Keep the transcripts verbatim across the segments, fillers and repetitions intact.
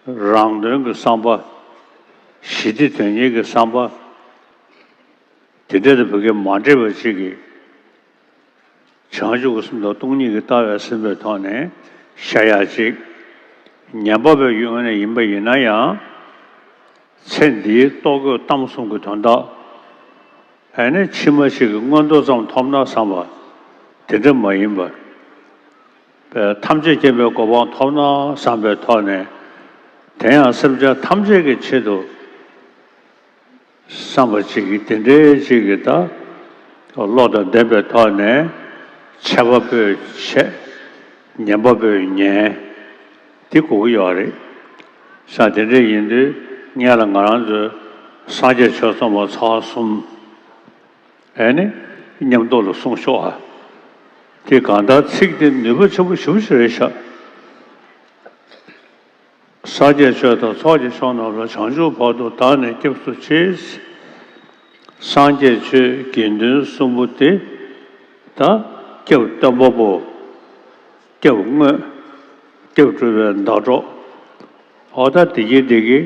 རང་དོན་གྱི་བསམ་པ། ཞི་བདེ་དོན་གཉེར་གྱི་བསམ་པ། དེ་འདྲ་དང་བོད་སྐད་མ་འདྲེས་པ་ཅིག་གིས། བྱང་ཆུབ་ཀྱི་སེམས་དང་སྟོང་ཉིད་ཀྱི་ལྟ་བའི་སེམས་པའི་ཐོག་ནས་བཤད་ཡག་ཅིག་ཉན་པ་པོའི་ངོས་ནས་ཡིན་པ་ཡིན་ན་ཡང་། ཚེ་འདིའི་ལྟོ་གོས་གཏམ་གསུམ་གྱི་དོན་དག་ཨ་ནི་ཕྱི་མ་ཞིག་གི་མངོན་མཐོ་ཙམ་ཐོབ་ན་བསམ་པ་དེ་འདྲ་མ་ཡིན་པར། པའི་ཐམས་ཅད་མཁྱེན་པའི་གོ་འཕང་ཐོབ་ན་བསམ་པའི་ཐོག་ནས། དེ་ཡང་སེམས་ཅན་ཐམས་ཅད་ཀྱི་ཆེད་དུ་བསམ་པ་ཅིག་གིས་དེ་འདྲའི་ཅིག་གིས་ད་བློ་དང་ལྡན་པའི་ཐོག་ནས་འཆད་པ་པོས་འཆད། ཉན་པ་པོས་ཉན། དེ་དགོས་ཀྱི་ཡོད་རེད། ས་དེ་འདྲ་ཡིན་དུས་སྔོན་ལ་ང་རང་ཚོས་སངས་རྒྱས་ཆོས་ཚོགས་མ་ཚར་གསུམ། ཨེ་ནི། མཉམ་དུ་ལ་གསུངས་ཤོག་ཨ། དེ་གང་ལྟར་ཚིག་དེ་ནུས་པ་ཆེན་པོ་ཞེ་པོ་ཅིག་རེད་ཤག་སངས་རྒྱས་ཆོས་དང་ཚོགས་ཀྱི་མཆོག་རྣམས་ལ། བྱང་ཆུབ་བར་དུ་བདག་ནི་སྐྱབས་སུ་མཆི། སངས་རྒྱས་ཆོས་དགེ་འདུན་གསུམ་པོ་དེ། ད་སྐྱབས་སྟོན་པ་པོ། སྐྱབས་དངོས། སྐྱབས་སྒྲུབ་པའི་ཟླ་གྲོགས། འོ་ད་དེ་གི་དེ་གི་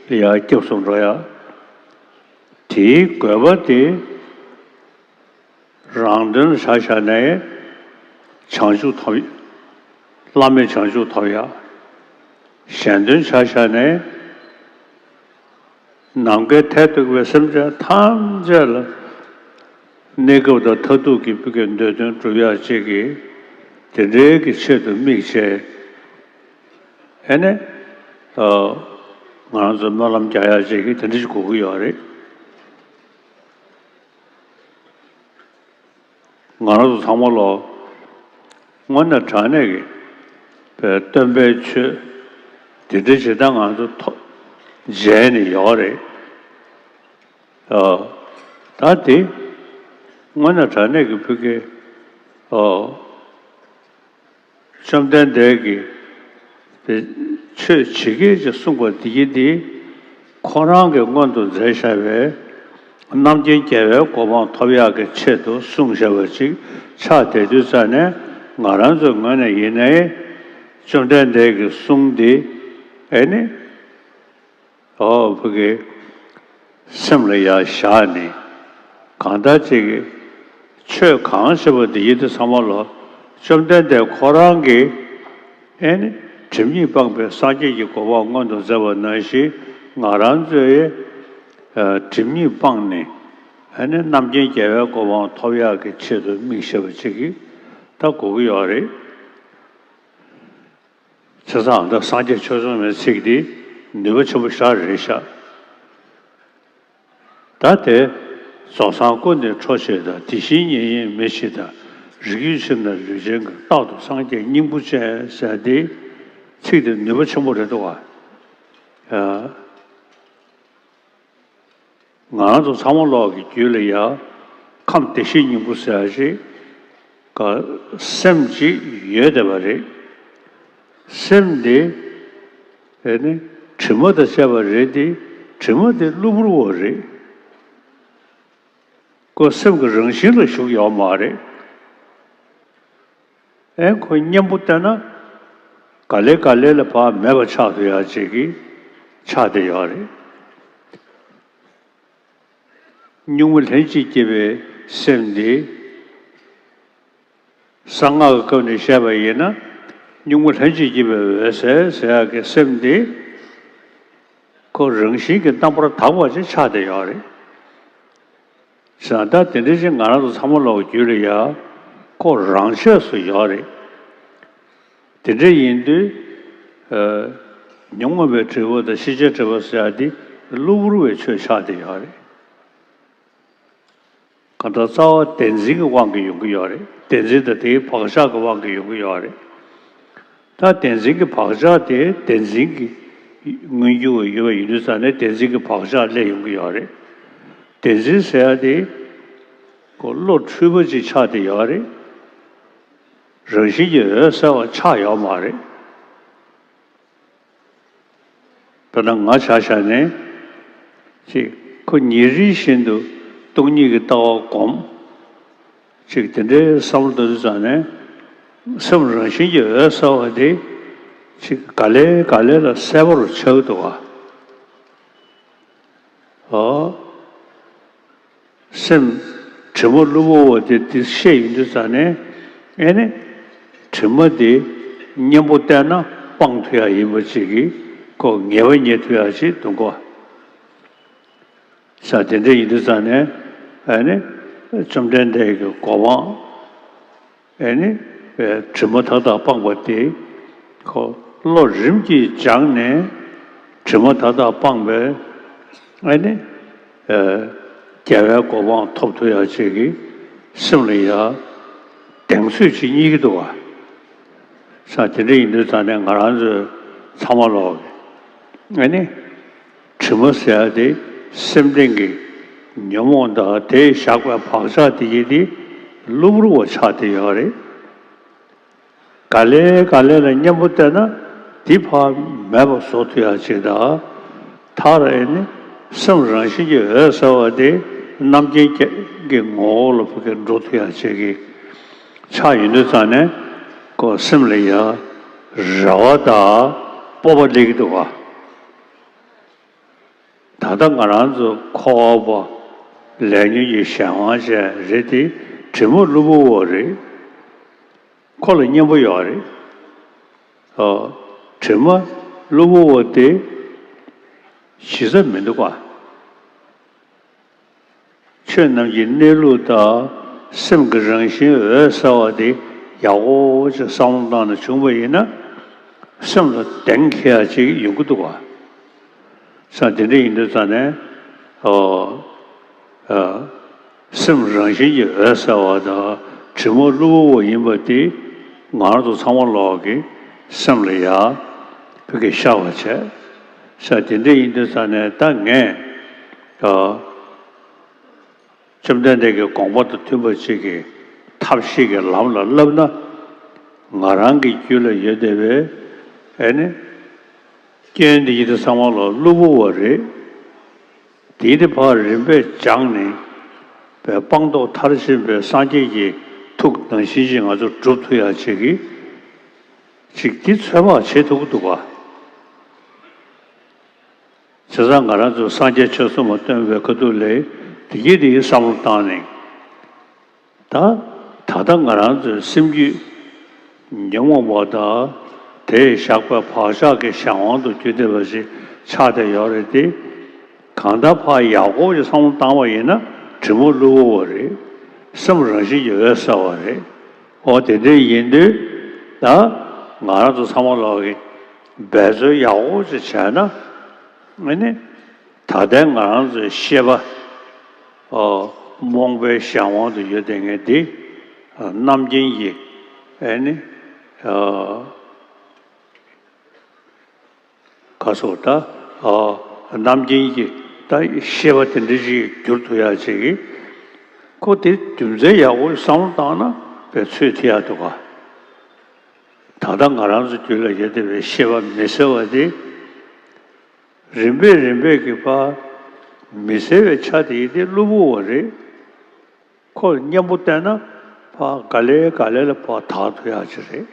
ཡར་སྐྱབས་སུ་འགྲོ་ཡ། དེའི་དགོས་པ་དེ། རང་དོན་ཆ་བཞག་ནས་བྱང་ཆུབ་ཐོབ། བླ་མེད་བྱང་ཆུབ་ཐོབ་ཡ། གཞན་དོན་ཆ་བཞག་ནས་ནམ་མཁའི་མཐས་གཏུགས་པའི་སེམས་ཅན་ཐམས་ཅད་ལ་གནས་སྐབས་དང་མཐར་ཐུག་གི་བུ་གའི་འདོད་དོན་སྒྲུབ་ཡ་ཅིག་གི་དེ་འདྲའི་གི་ཆེད་དུ་དམིགས་བྱས། ཨེ་ནས། ང་རང་ཚོ་སྨོན་ལམ་རྒྱག་ཡ་ཅིག་གི་དེ་འདྲ་ཞིག་དགོས་ཀྱི་ཡོད་རེད། ང་རང་ཚོ་ཚང་མ་ལོ། དངོས་གནས་དྲང་གནས་ཀྱི་པའི་སྟོན་པའི་ཆོས་འདི་འདྲ་ཇི་ལྟར་ང་ཚོ་ཐོ་མཇལ་ནས་ཡོད་རེད། ཨ། ད་དེ་དངོས་གནས་དྲང་གནས་ཀྱི་བུ་གའི་ཨ། བཅོམ་ལྡན་འདས་ཀྱིས་དེ་ཆོས་ཇི་སྐད་ཅེས་གསུངས་པ་འདི་ཡིན་ཏེ། ཁོ་རང་གིས་སྔོན་དུ་མཛད་བཞག་པའི་རྣམ་མཁྱེན་རྒྱལ་བའི་གོ་འཕང་ཐོབ་ཡག་གི་ཆེད་དུ་གསུངས་བཞག་པ་ཅིག་ཆགས་བསྡད་དུས་ཙ་ནས། ང་རང་ཚོའི་ངོས་ནས་ཡིན་ནའི་བཅོམ་ལྡན་འདས་ཀྱི་གསུང་འདི་ཨེ་ནི། ཨོ་བུ་གའི་སེམས་ལ་ཡར་བཞག་ནས། གང་ལྟར་ཅིག་གིས་ཆོས་གང་ཞེས་པ་འདི་ཡིན་དུས་ཚང་མ་ལོ། བཅོམ་ལྡན་འདས་ཁོ་རང་གིས་ཨེ་ནི་སྒྲིབ་གཉིས་སྤངས་པའི་སངས་རྒྱས་ཀྱི་གོ་འཕང་མངོན་དུ་མཛད་པ་ནང་བཞིན། ང་རང་ཚོས་ཨ། སྒྲིབ་གཉིས་སྤངས་ནས་ཨེ་ནི་རྣམ་མཁྱེན་རྒྱལ་བའི་གོ་འཕང་ཐོབ་ཡག་གི་ཆེད་དུ་དམིགས་བཞག་པ་ཅིག་གིས་ད་དགོས་ཀྱི་ཡོད་རེད། བྱས་ཙང་ད་སངས་རྒྱས་ཆོས་ཚོགས་མའི་ཚིག་འདི་ནུས་པ་ཆེན་པོ་ཞེ་དྲག་རེད་ཤག་ད་དེ། རྫོགས་སངས་སྐུ་ནི་འཕྲོག་བྱེད་དང་། དེ་བཞིན་ཉིད་དབྱེར་མེད་ཕྱིར་དང་། རིགས་རྒྱུད་ཕྱིར་ན་ལུས་ཅན་གྱི། རྟག་ཏུ་སངས་རྒྱས་སྙིང་པོ་ཅན་ཟེར་ཏེ། ཚིག་དེ་ནུས་པ་ཆེན་པོ་རེད་འདུག་ག་ཨ། ང་རང་ཚོ་ཚང་མ་ལོག་གི་རྒྱུད་ལ་ཡ། ཁམས་བདེ་གཤེགས་སྙིང་པོ་ཟེར་ཡ་ཞིག་ག་སེམས་ཅིག་ཡོད་བསྡད་པ་རེད། སེམས་དེ་ཨེ་ནི་དྲི་མ་དང་བཅས་པ་རེད་དེ། དྲི་མ་དེ་གློ་བུར་བ་རེད། ཁོ་སེམས་ཀྱི་རང་བཞིན་ལ་ཞུགས་ཡོད་མ་རེད། ཨེ་ཁོ་གཉེན་པོ་བསྟེན་ན་ག་ལེ་ག་ལེ་ལ་ཕར་མེད་པ་ཆགས་ཐུབ་ཡག་ཅིག་གི་ཆགས་བསྡད་ཡོད་རེད། གཉུག་མ་ལྷན་ཅིག་སྐྱེས་པའི་སེམས་འདི། གསང་སྔགས་ཀྱི་སྐབས་ནས་བཤད་པ་ཡིན་ན། གཉུག་མ་ལྷན་ཅིག་སྐྱེས་པའི་འོད་གསལ་ཟེར་ཡག་གི་སེམས་འདི། ཁོ་རང་བཞིན་གྱིས་རྣམ་པར་དག་པ་ཅིག་ཆགས་བསྡད་ཡོད་རེད། བྱས་ཙང་ད་དེ་འདྲ་ཅིག་ང་རང་ཚོ་ཚང་མ་ལོག་རྒྱུད་ལ་ཡ། ཁོ་རང་ཆས་སུ་ཡོད་རེད། དེ་འདྲ་ཡིན་དུས། ཨ། ཉོན་མོངས་པའི་དྲི་མ་དང་ཤེས་བྱའི་དྲི་མ་ཟེར་ཡ་འདི་གློ་བུར་བའི་ཆོས་ཆགས་བསྡད་ཡོད་རེད། གང་ལྟར་རྩ་བ་བདེན་འཛིན་གྱི་དབང་གིས་ཡོང་གི་ཡོད་རེད། བདེན་འཛིན་དང་དེའི་བག་ཆགས་ཀྱི་དབང་གིས་ཡོང་གི་ཡོད་རེད། ད་བདེན་འཛིན་གྱི་བག་ཆགས་དེ་བདེན་འཛིན་གྱི་མངོན་གྱུར་ཡོད་པ་ཡིན་དུས་ཙང་ནས་བདེན་འཛིན་གྱི་བག་ཆགས་སླེབས་ཡོང་གི་ཡོད་རེད། བདེན་འཛིན་ཟེར་ཡ་དེ་ཁོ་བློ་འཁྲུལ་པ་ཅིག་ཆགས་བསྡད་ཡོད་རེད། རང་བཞིན་གྱིས་འོད་གསལ་བ་ཆགས་ཡོད་མ་རེད། དཔེར་ན་ང་ཆ་བཞག་ནས། ཅིག་ཁོ་ཉིན་རེ་བཞིན་དུ་སྟོང་ཉིད་ཀྱི་ལྟ་བ་སྒོམ། ཅིག་དེ་འདྲའི་བསམ་བློ་གཏོང་དུས་ཙང་ནས། སེམས་རང་བཞིན་གྱིས་འོད་གསལ་བ་དེ། ཅིག་ག་ལེ་ག་ལེ་ལ་གསལ་པོར་ཆགས་འདུག་ག། ཨོ། སེམས་དྲི་མ་གློ་བུར་བ་དེ་འདི་ཤེས་ཡོང་དུས་ཙ་ནས་ཨེ་ནི་དྲི་མ་དེ་གཉེན་པོ་བསྟེན་ན་སྤང་ཐུབ་ཡ་ཡིན་པ་ཅིག་གི་ཁོ་ངེས་པ་རྙེད་ཐུབ་ཡ་ཅིག་འདུག་ག། ས་དེ་འདྲ་ཡིན་དུས་ཙ་ནས་ཨེ་ནི་བཅོམ་ལྡན་འདས་ཀྱི་གོ་འཕང་ཨེ་ནི་དྲི་མ་མཐའ་དག་སྤངས་པ་དེ་ཁོ་བློ་རིམ་གྱིས་སྦྱངས་ནས་དྲི་མ་མཐའ་དག་སྤངས་པས་ཨེ་ནི་རྒྱལ་བའི་གོ་འཕང་ཐོབ་ཐུབ་ཡ་ཅིག་གི་སེམས་ལ་ཡ་གདེང་ཚོད་ཅིག་རྙེད་ཀྱི་འདུག་ག། ས་དེ་འདྲ་ཡིན་དུས་ཙ་ནས་ང་རང་ཚོའི་ཚང་མ་ལོག་གི་ཨེ་ནི། དྲི་མ་ཟེར་ཡ་དེ་སེམས་གཏིང་གི་ཉོན་མོངས་དང་དེས་བཞག་པའི་བག་ཆགས་དེ་ཡི་དེ་གློ་བུར་བ་ཆགས་བསྡད་ཡོད་རེད། ག་ལེ་ག་ལེ་ལ་གཉེན་པོ་བསྟེན་ན་དེ་ཕར་མེད་པ་བཟོ་ཐུབ་ཡ་ཅིག་དང་། མཐར་ཨེ་ནི་སེམས་རང་བཞིན་གྱིས་འོད་གསལ་བ་དེ་རྣམ་མཁྱེན་གྱི་ངོ་བོ་ལ་ཕ་གི་འགྲོ་ཐུབ་ཡ་ཅིག་གི་ཆགས་ཡོང་དུས་ཙ་ནས་ཁོ་སེམས་ལ་ཡ་རེ་བ་དང་སྤོབས་པ་སླེབས་ཀྱི་འདུག་ག། ད་ལྟ་ང་རང་ཚོ་འཁོར་བ་པོ་ལས་ཉོན་གྱི་གཞན་དབང་ཅན་རེད་དེ་དྲི་མ་གློ་བུར་བ་རེད། ཁོ་ལ་གཉེན་པོ་ཡོད་རེད། ཨོ། དྲི་མ་གློ་བུར་བ་དེ་གཞི་རྩ་མི་འདུག་ག། ཆོས་རྣམས་ཀྱི་གནས་ལུགས་དང་སེམས་ཀྱི་རང་བཞིན་འོད་གསལ་བ་དེ་ཡག་པོ་ཅིག་བསམ་བློ་བཏང་ནས་བྱུང་བ་ཡིན་ན་སེམས་ལ་གདེང་འཁེལ་ཡ་ཅིག་ཡོང་གི་འདུག་ག། ས་དེ་འདྲ་ཡིན་དུས་ཙ་ནས་ཨོ། ཨ། སེམས་རང་བཞིན་གྱིས་འོད་གསལ་བ་དང་དྲི་མ་གློ་བུར་བ་ཡིན་པ་དེ་ང་རང་ཚོ་ཚང་མ་ལོག་གི་སེམས་ལ་ཡ་ཕ་གི་ཤར་བ་བྱས། ས་དེ་འདྲ་ཡིན་དུས་ཙ་ནས་ད་ངས་ཨ། བཅོམ་ལྡན་འདས་ཀྱི་དགོངས་པ་དང་མཐུན་པ་ཅིག་གི་ཐབས་ཤེས་ཀྱི་ལམ་ལ་བསླབ་ན། ང་རང་གི་རྒྱུད་ལ་ཡོད་བསྡད་པའི་ཨེ་ནི། སྐྱོན་འདི་ཡི་དེ་ཚང་མ་ལ་གློ་བུར་བ་རེད། དེའི་དེ་ཕར་རིམ་པས་སྦྱངས་ནས་པའི་སྤངས་རྟོགས་མཐར་ཕྱིན་པའི་སངས་རྒྱས་ཀྱི་ཐུགས་ནང་བཞིན་ཅིག་ང་ཚོ་སྒྲུབ་ཐུབ་ཡ་ཅིག་གི་ཅིག་འདི་ཚོད་དཔག་བྱེད་ཐུབ་ཀྱི་འདུག་ག། བྱས་ཙང་ང་རང་ཚོ་སངས་རྒྱས་ཆོས་གསུམ་ལ་སྟོན་པའི་ཁ་ཐུག་ལས་དེ་གི་དེ་གི་བསམ་བློ་བཏང་ནས། ད་ད་ལྟ་ང་རང་ཚོའི་སེམས་རྒྱུད་ཉོན་མོངས་པ་དང་དེས་བཞག་པའི་བག་ཆགས་ཀྱི་གཞན་དབང་དུ་གྱུར་བསྡད་པ་ཞིག་ཆགས་བསྡད་ཡོད་རེད་དེ། གང་ལྟར་ཕར་ཡག་པོ་ཞིག་བསམ་བློ་བཏང་བ་ཡིན་ན་དྲི་མ་གློ་བུར་བ་རེད། སེམས་རང་བཞིན་གྱིས་འོད་གསལ་བ་རེད། འོ་དེ་འདྲ་ཡིན་དུས་ད་ང་རང་ཚོ་ཚང་མ་ལོག་གི་འབད་རྩོལ་ཡག་པོ་ཞིག་བྱས་ན་ཨ་ནི། ད་ལྟའི་ང་རང་ཚོའི་ཤེས་པ། ཨོ། རྨོངས་པའི་གཞན་དབང་དུ་ཡོད་བསྡད་མཁན་འདི། ཨ། རྣམ་མཁྱེན་གྱི། ཨེ་ནི། ཨ། ག་སོགས་ད། ཨོ། རྣམ་མཁྱེན་གྱི་ད་ཤེས་པ་དེ་འདྲ་ཞིག་འགྱུར་ཐུབ་ཡག་ཅིག་གི། ཁོ་དེ་རྒྱུ་མཚན་ཡག་པོ་བསམ་བློ་བཏང་ན་དཔེ་ཚོད་ཐིག་ཡག་འདུག་ག། ད་ལྟ་ང་རང་ཚོ་རྒྱུད་ལ་ཡོད་བསྡད་པའི་ཤེས་པ་མི་གསལ་བ་དེ། རིམ་པས་རིམ་པས་ཀྱི་ཕར་མི་གསལ་བའི་ཆ་དེ་ཡི་དེ་གློ་བུར་བ་རེད། ཁོ་གཉེན་པོ་བསྟེན་ན་ཕར་ག་ལེ་ག་ལེ་ལ་ཕར་དག་ཐུབ་ཡག་ཅིག་རེད།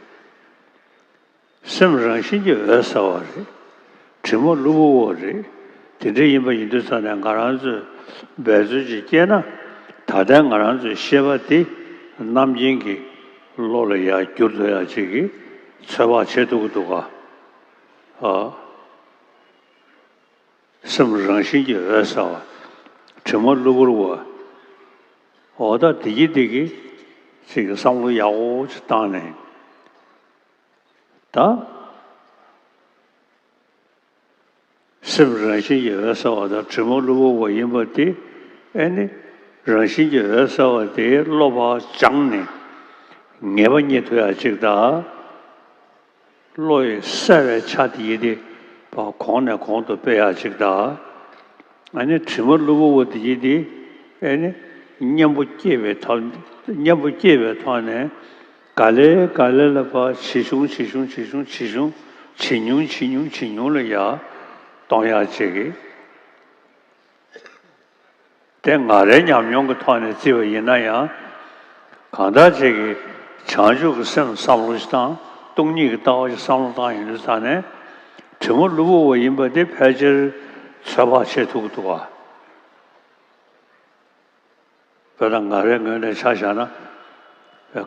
སེམས་རང་བཞིན་གྱིས་འོད་གསལ་བ་རེད། དྲི་མ་གློ་བུར་བ་རེད། དེ་འདྲ་ཡིན་པ་ཡིན་དུས་ཙང་ནས་ང་རང་ཚོས་འབད་རྩོལ་ཅིག་བསྐྱེད་ན་ད་ལྟའི་ང་རང་ཚོའི་ཤེས་པ་དེ་རྣམ་མཁྱེན་གྱི་བློ་ལ་ཡར་བསྒྱུར་ཐུབ་ཡག་ཅིག་གི་ཚོད་དཔག་བྱེད་ཐུབ་ཀྱི་འདུག་ག། ཨ། སེམས་རང་བཞིན་གྱིས་འོད་གསལ་བ། དྲི་མ་གློ་བུར་བ། འོ་ད་དེ་གི་དེ་གི་ཅིག་བསམ་བློ་ཡག་པོ་ཅིག་བཏང་ནས། ད་སེམས་རང་བཞིན་གྱིས་འོད་གསལ་བ་དང་དྲི་མ་གློ་བུར་བ་ཡིན་པ་དེ་ཨེ་ནི་རང་བཞིན་གྱིས་འོད་གསལ་བ་དེ་བློ་ཕར་སྦྱངས་ནས་ངེས་པ་རྙེད་ཐུབ་ཡག་ཅིག་དང་། བློ་ཡི་གསལ་བའི་ཆ་དེ་ཡི་དེ་ཕར་གོང་ནས་གོང་དུ་སྤེལ་ཡག་ཅིག་དང་། ཨ་ནི་དྲི་མ་གློ་བུར་བ་དེ་ཡི་དེ་ཨེ་ནི་གཉེན་པོ་སྐྱེས་པའི་ཐོག་གཉེན་པོ་སྐྱེས་པའི་ཐོག་ནས་ག་ལེ་ག་ལེ་ལ་ཕར་ཇེ་ཆུང་ཇེ་ཆུང་ཇེ་ཆུང་ཇེ་ཆུང་ཇེ་ཉུང་ཇེ་ཉུང་ཇེ་ཉུང་ལ་ཡར་གཏོང་ཡག་ཅིག་གི། དེ་ང་རའི་ཉམས་མྱོང་གི་ཐོག་ནས་བརྩིས་པ་ཡིན་ན་ཡང་། གང་ལྟར་ཅིག་གིས་བྱང་ཆུབ་ཀྱི་སེམས་བསམ་བློ་ཞིག་བཏང་ སྟོང་ཉིད་ཀྱི་ལྟ་བ་ཞིག་བསམ་བློ་བཏང་ཡོང་དུས་ཙང་ནས། དྲི་མ་གློ་བུར་བ་ཡིན་པ་དེ་ཕལ་ཆེར་ཚོད་དཔག་བྱེད་ཐུབ་ཀྱི་འདུག་ག། དཔེར་ན་ང་རའི་ངོས་ནས་ཆ་བཞག་ན།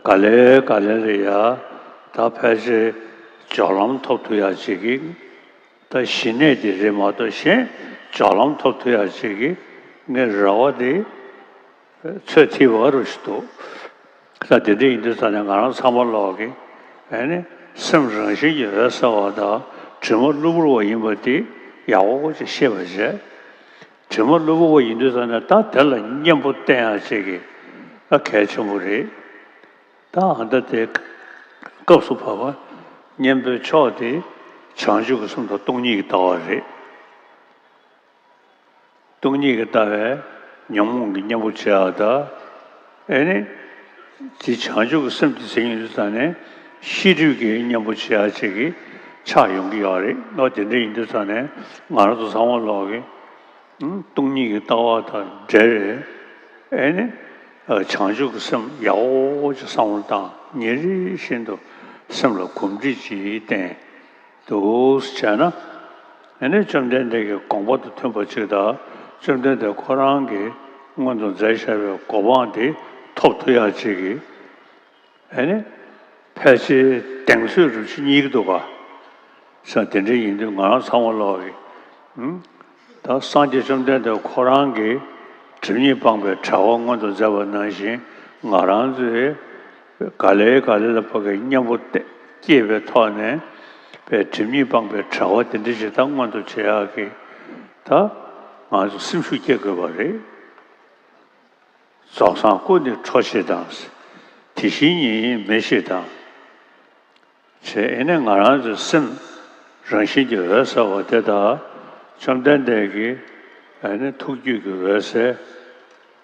ག་ལེ་ག་ལེ་ལ་ཡ། ད་ཕལ་ཆེར་སྦྱོར་ལམ་ཐོབ་ཐུབ་ཡག་ཅིག་གི། ད་གཞི་གནས་དེ་རེད་མ་གཏོགས་གཞན་སྦྱོར་ལམ་ཐོབ་ཐུབ་ཡག་ཅིག་གི་ངའི་རེ་བ་དེ་ཚོད་ཐིག་པ་རུ་ཞིག་འདུག། ད་དེ་འདྲ་ཡིན་དུས་ཙང་ནས་ང་རང་ཚང་མ་ལོག་གི། ཨེ་ནི། སེམས་རང་བཞིན་གྱིས་འོད་གསལ་བ་དང་དྲི་མ་གློ་བུར་བ་ཡིན་པ་དེ་ཡག་པོ་ཅིག་ཤེས་པ་བྱས། དྲི་མ་གློ་བུར་བ་ཡིན་དུས་ཙང་ནས་ད་དེ་ལ་གཉེན་པོ་བསྟེན་ཡག་ཅིག་གི་ཨ་གལ་ཆེན་པོ་རེད། ད་ཨ་ད་དེ་སྐབས་སུ་བབ་པ་གཉེན་པོའི་མཆོག་དེ་བྱང་ཆུབ་ཀྱི་སེམས་དང་སྟོང་ཉིད་ཀྱི་ལྟ་བ་རེད། སྟོང་ཉིད་ཀྱི་ལྟ་བས་ཉོན་མོངས་ཀྱི་གཉེན་པོ་བྱེད་ཡག་དང་། ཨེ་ནི། དེ་བྱང་ཆུབ་ཀྱི་སེམས་དེ་ཟིན་ཡོང་དུས་ཙང་ནས་ཤེས་སྒྲིབ་ཀྱི་གཉེན་པོ་བྱེད་ཡག་ཅིག་གི་ཆགས་ཡོང་གི་ཡོད་རེད། ཨོ་དེ་འདྲ་ཡིན་དུས་ཙང་ནས་ང་རང་ཚོ་ཚང་མ་ལོག་གི། ཨང་། སྟོང་ཉིད་ཀྱི་ལྟ་བ་དང་འབྲེལ་བའི། ཨེ་ནི། ཨ་བྱང་ཆུབ་ཀྱི་སེམས་ཡག་པོ་ཅིག་བསམ་བློ་བཏང་། ཉིན་རེ་བཞིན་དུ་སེམས་ལ་གོམས་འདྲིས་ཅིག་བསྟེན། འདུག་སེ་བྱས་ན། ཨ་ནི་བཅོམ་ལྡན་འདས་ཀྱི་དགོངས་པ་དང་མཐུན་པ་ཅིག་དང་། བཅོམ་ལྡན་འདས་ཁོ་རང་གིས་སྔོན་དུ་མཛད་བཞག་པའི་གོ་འཕང་དེ་ཐོབ་ཐུབ་ཡག་ཅིག་གི། ཨ་ནི་ཕལ་ཆེར་གདེང་ཚོད་རུ་ཅིག་རྙེད་ཀྱི་འདུག་ག། ས་དེ་འདྲ་ཡིན་དུས་ང་རང་ཚང་མ་ལོག་གི། ཨུམ། ད་སངས་རྒྱས་བཅོམ་ལྡན་འདས་ཁོ་རང་གིས་སྒྲིབ་གཉིས་སྤངས་པའི་གྲགས་པ་མངོན་དུ་མཛད་པ་ནང་བཞིན། ང་རང་ཚོས་ག་ལེ་ག་ལེ་ལ་ཕ་གི་གཉེན་པོ་སྐྱེས་པའི་ཐོག་ནས་པའི་སྒྲིབ་གཉིས་སྤངས་པའི་གྲགས་པ་དེ་འདྲ་ཞིག་ད་མངོན་དུ་བྱེད་ཡག་གི། ད་ང་ཚོ་སེམས་ཤུགས་སྐྱེད་དགོས་པ་རེད། རྫོགས་སངས་སྐུ་ནི་འཕྲོ་ཞེས་དང་། དེ་བཞིན་ཉིད་མེད་ཞེས་དང་། ཞེས། ཨེ་ནི་ང་རང་ཚོའི་སེམས་རང་བཞིན་གྱིས་འོད་གསལ་བ་དེ་དང་། བཅོམ་ལྡན་འདས་ཀྱི་ཨེ་ནི་ཐུགས་རྒྱུད་ཀྱི་འོད་གསལ།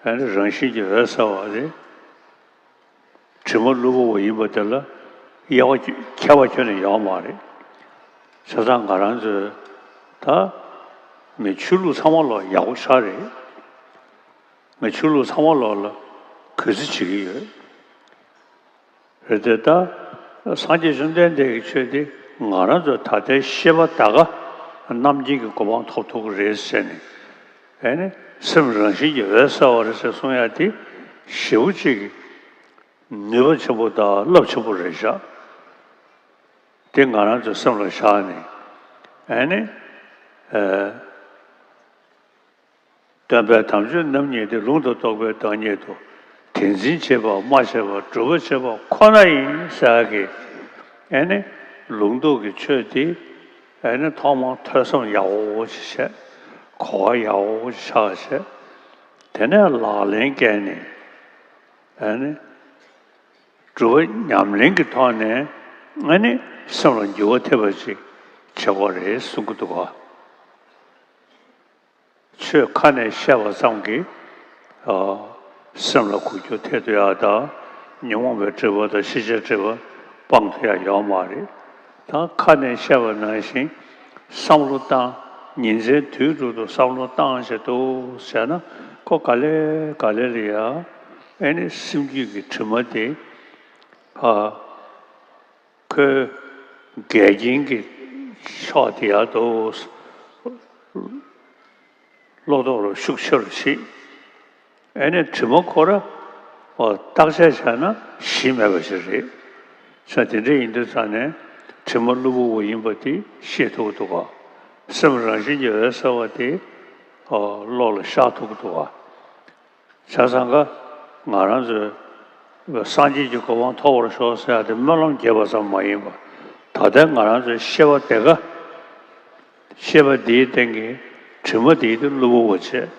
ཨེ་ནི་རང་བཞིན་གྱིས་འོད་གསལ་བ་དེ། དྲི་མ་གློ་བུར་བ་ཡིན་པ་དེ་ལ་དབྱེ་བ་ཁྱད་པར་ཁྱོན་ནས་ཡོད་མ་རེད། བྱས་ཙང་ང་རང་ཚོས་ད་མི་ཆོས་ལུགས་ཚང་མ་ལོག་ཡག་པོ་ཤར་རེད། ང་ཆོས་ལུགས་ཚང་མ་ལོག་ལ་གུས་བརྩི་བྱེད་ཀྱི་ཡོད། རེད་དེ། ད་སངས་རྒྱས་བཅོམ་ལྡན་འདས་ཀྱི་ཆོས་དེ་ང་རང་ཚོ་ད་ལྟའི་ཤེས་པ་ད་ག་རྣམ་མཁྱེན་གྱི་གོ་འཕང་ཐོབ་ཐུབ་ཀྱི་རེད་ཟེར་ནས། ཨེ་ནི་སེམས་རང་བཞིན་གྱིས་འོད་གསལ་བ་རེད་ཟེར་གསུང་ཡ་དེ་ཞེ་པོ་ཅིག་གི་ནུས་པ་ཆེན་པོ་དང་རླབས་ཆེན་པོ་རེད་ཤག། དེ་ང་རང་ཚོའི་སེམས་ལ་བཞག་ནས། ཨེ་ནི། ཨེ། སྟོན་པས་དམ་ཆོས་རྣམ་གཉིས་ཏེ། ལུང་དང་རྟོགས་པའི་བདག་ཉིད་དོ། དེ་འཛིན་བྱེད་པ་སྨྲ་བྱེད་པ། སྒྲུབ་པ་བྱེད་པ་ཁོ་ན་ཡིན་ཟེར་གི། ཨེ་ནི་ལུང་རྟོགས་ཀྱི་ཆོས་དེ། ཨེ་ནི་ཐོག་མར་ཐོས་བསམ་ཡག་པོ་ཞིག་བྱས། གོ་བ་ཡག་པོ་ཞིག་ཆགས་བྱས། དེ་ནས་ལག་ལེན་བཀལ་ནས། ཨེ་ནི་སྒྲུབ་པ་ཉམས་ལེན་གྱི་ཐོག་ནས། ཨེ་ནི་སེམས་ལ་འགྱུར་བ་ཐེབས་པ་ཅིག་བྱེད་དགོས་རེད་གསུང་གི་འདུག་ག། ཆོས་ཁ་ནས་བཤད་པ་ཙམ་གྱིས། ཨ། སེམས་ལ་འགུལ་སྐྱོད་ཐེབས་ཐུབ་ཡག་དང་། ཉོན་མོངས་པའི་སྒྲིབ་པ་དང་ཤེས་བྱའི་སྒྲིབ་པ་སྤང་ཐུབ་ཡག་ཡོད་མ་རེད། ད་ཁ་ནས་བཤད་པ་ནང་བཞིན་བསམ་བློ་བཏང་། ཉིན་མཚན་དུས་དྲུག་ཏུ་བསམ་བློ་བཏང་བྱས་འདུག་ཟེར་ན། ཁོ་ག་ལེ་ག་ལེ་ལ་ཡ། ཨེ་ནི་སེམས་རྒྱུད་ཀྱི་དྲི་མ་དེ། ཨ། ཁོའི་འགལ་རྐྱེན་གྱི་ཕྱོགས་དེ་ཡར་དུ་བློ་ལྡོག་རུ་ཤུགས་ཆེ་རུ་ཕྱིན། ཨེ་ནི་དྲི་མ་ཁོ་ར་བརྟག་དཔྱད་བྱས་ན་གཞི་མེད་པ་ཞིག་རེད། ས་དེ་འདྲ་ཡིན་དུས་ཙང་ནས་དྲི་མ་གློ་བུར་བ་ཡིན་པ་དེ་ཤེས་ཐུབ་ཀྱི་འདུག་ག། སེམས་རང་བཞིན་གྱིས་འོད་གསལ་བ་དེ་བློ་ལ་ཤར་ཐུབ་ཀྱི་འདུག་ག། བྱས་ཙང་ཀ། ང་རང་ཚོས་སངས་རྒྱས་ཀྱི་གོ་འཕང་ཐོབ་པར་ཤོག་ཟེར་ཡག་དེ་སྨོན་ལམ་རྒྱབ་པ་ཙམ་མ་ཡིན་པར། ད་ལྟའི་ང་རང་ཚོའི་ཤེས་པ་དེ་ཀ། ཤེས་པ་འདིའི་སྟེང་གི་དྲི་མ་དེ་དེ་གློ་བུར་བ་བྱས།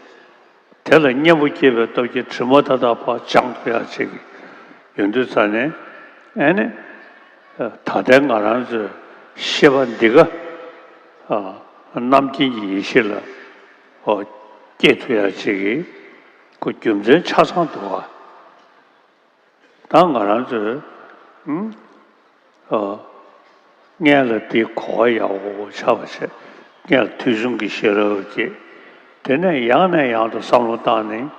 དེ་ལ་གཉེན་པོ་སྐྱེས་པའི་སྟོབས་ཀྱིས་དྲི་མ་མཐའ་དག་ཕར་སྦྱང་ཐུབ་ཡག་ཅིག་ཡོང་དུས་ཙང་ནས། ཨེ་ནི། ད་ལྟའི་ང་རང་ཚོའི་ཤེས་པ་འདི་ཀ། ཨ། རྣམ་མཁྱེན་གྱི་ཡེ་ཤེས་ལ། ཨོ། སྐྱེ་ཐུབ་ཡག་ཅིག་གི་ཁོ་རྒྱུ་མཚན་ཆ་ཚང་འདུག་ག། ད་ང་རང་ཚོས། ཨུམ། ཨོ། སྔོན་ལ་དེའི་གོ་བ་ཡག་པོ་ཆགས་པ་བྱས། སྔོན་ལ་ཐོས་བྱུང་གི་ཤེས་རབ་སྐྱེས། དེ་ནས་ཡང་ནས་ཡང་དུ་བསམ་བློ་བཏང་ནས་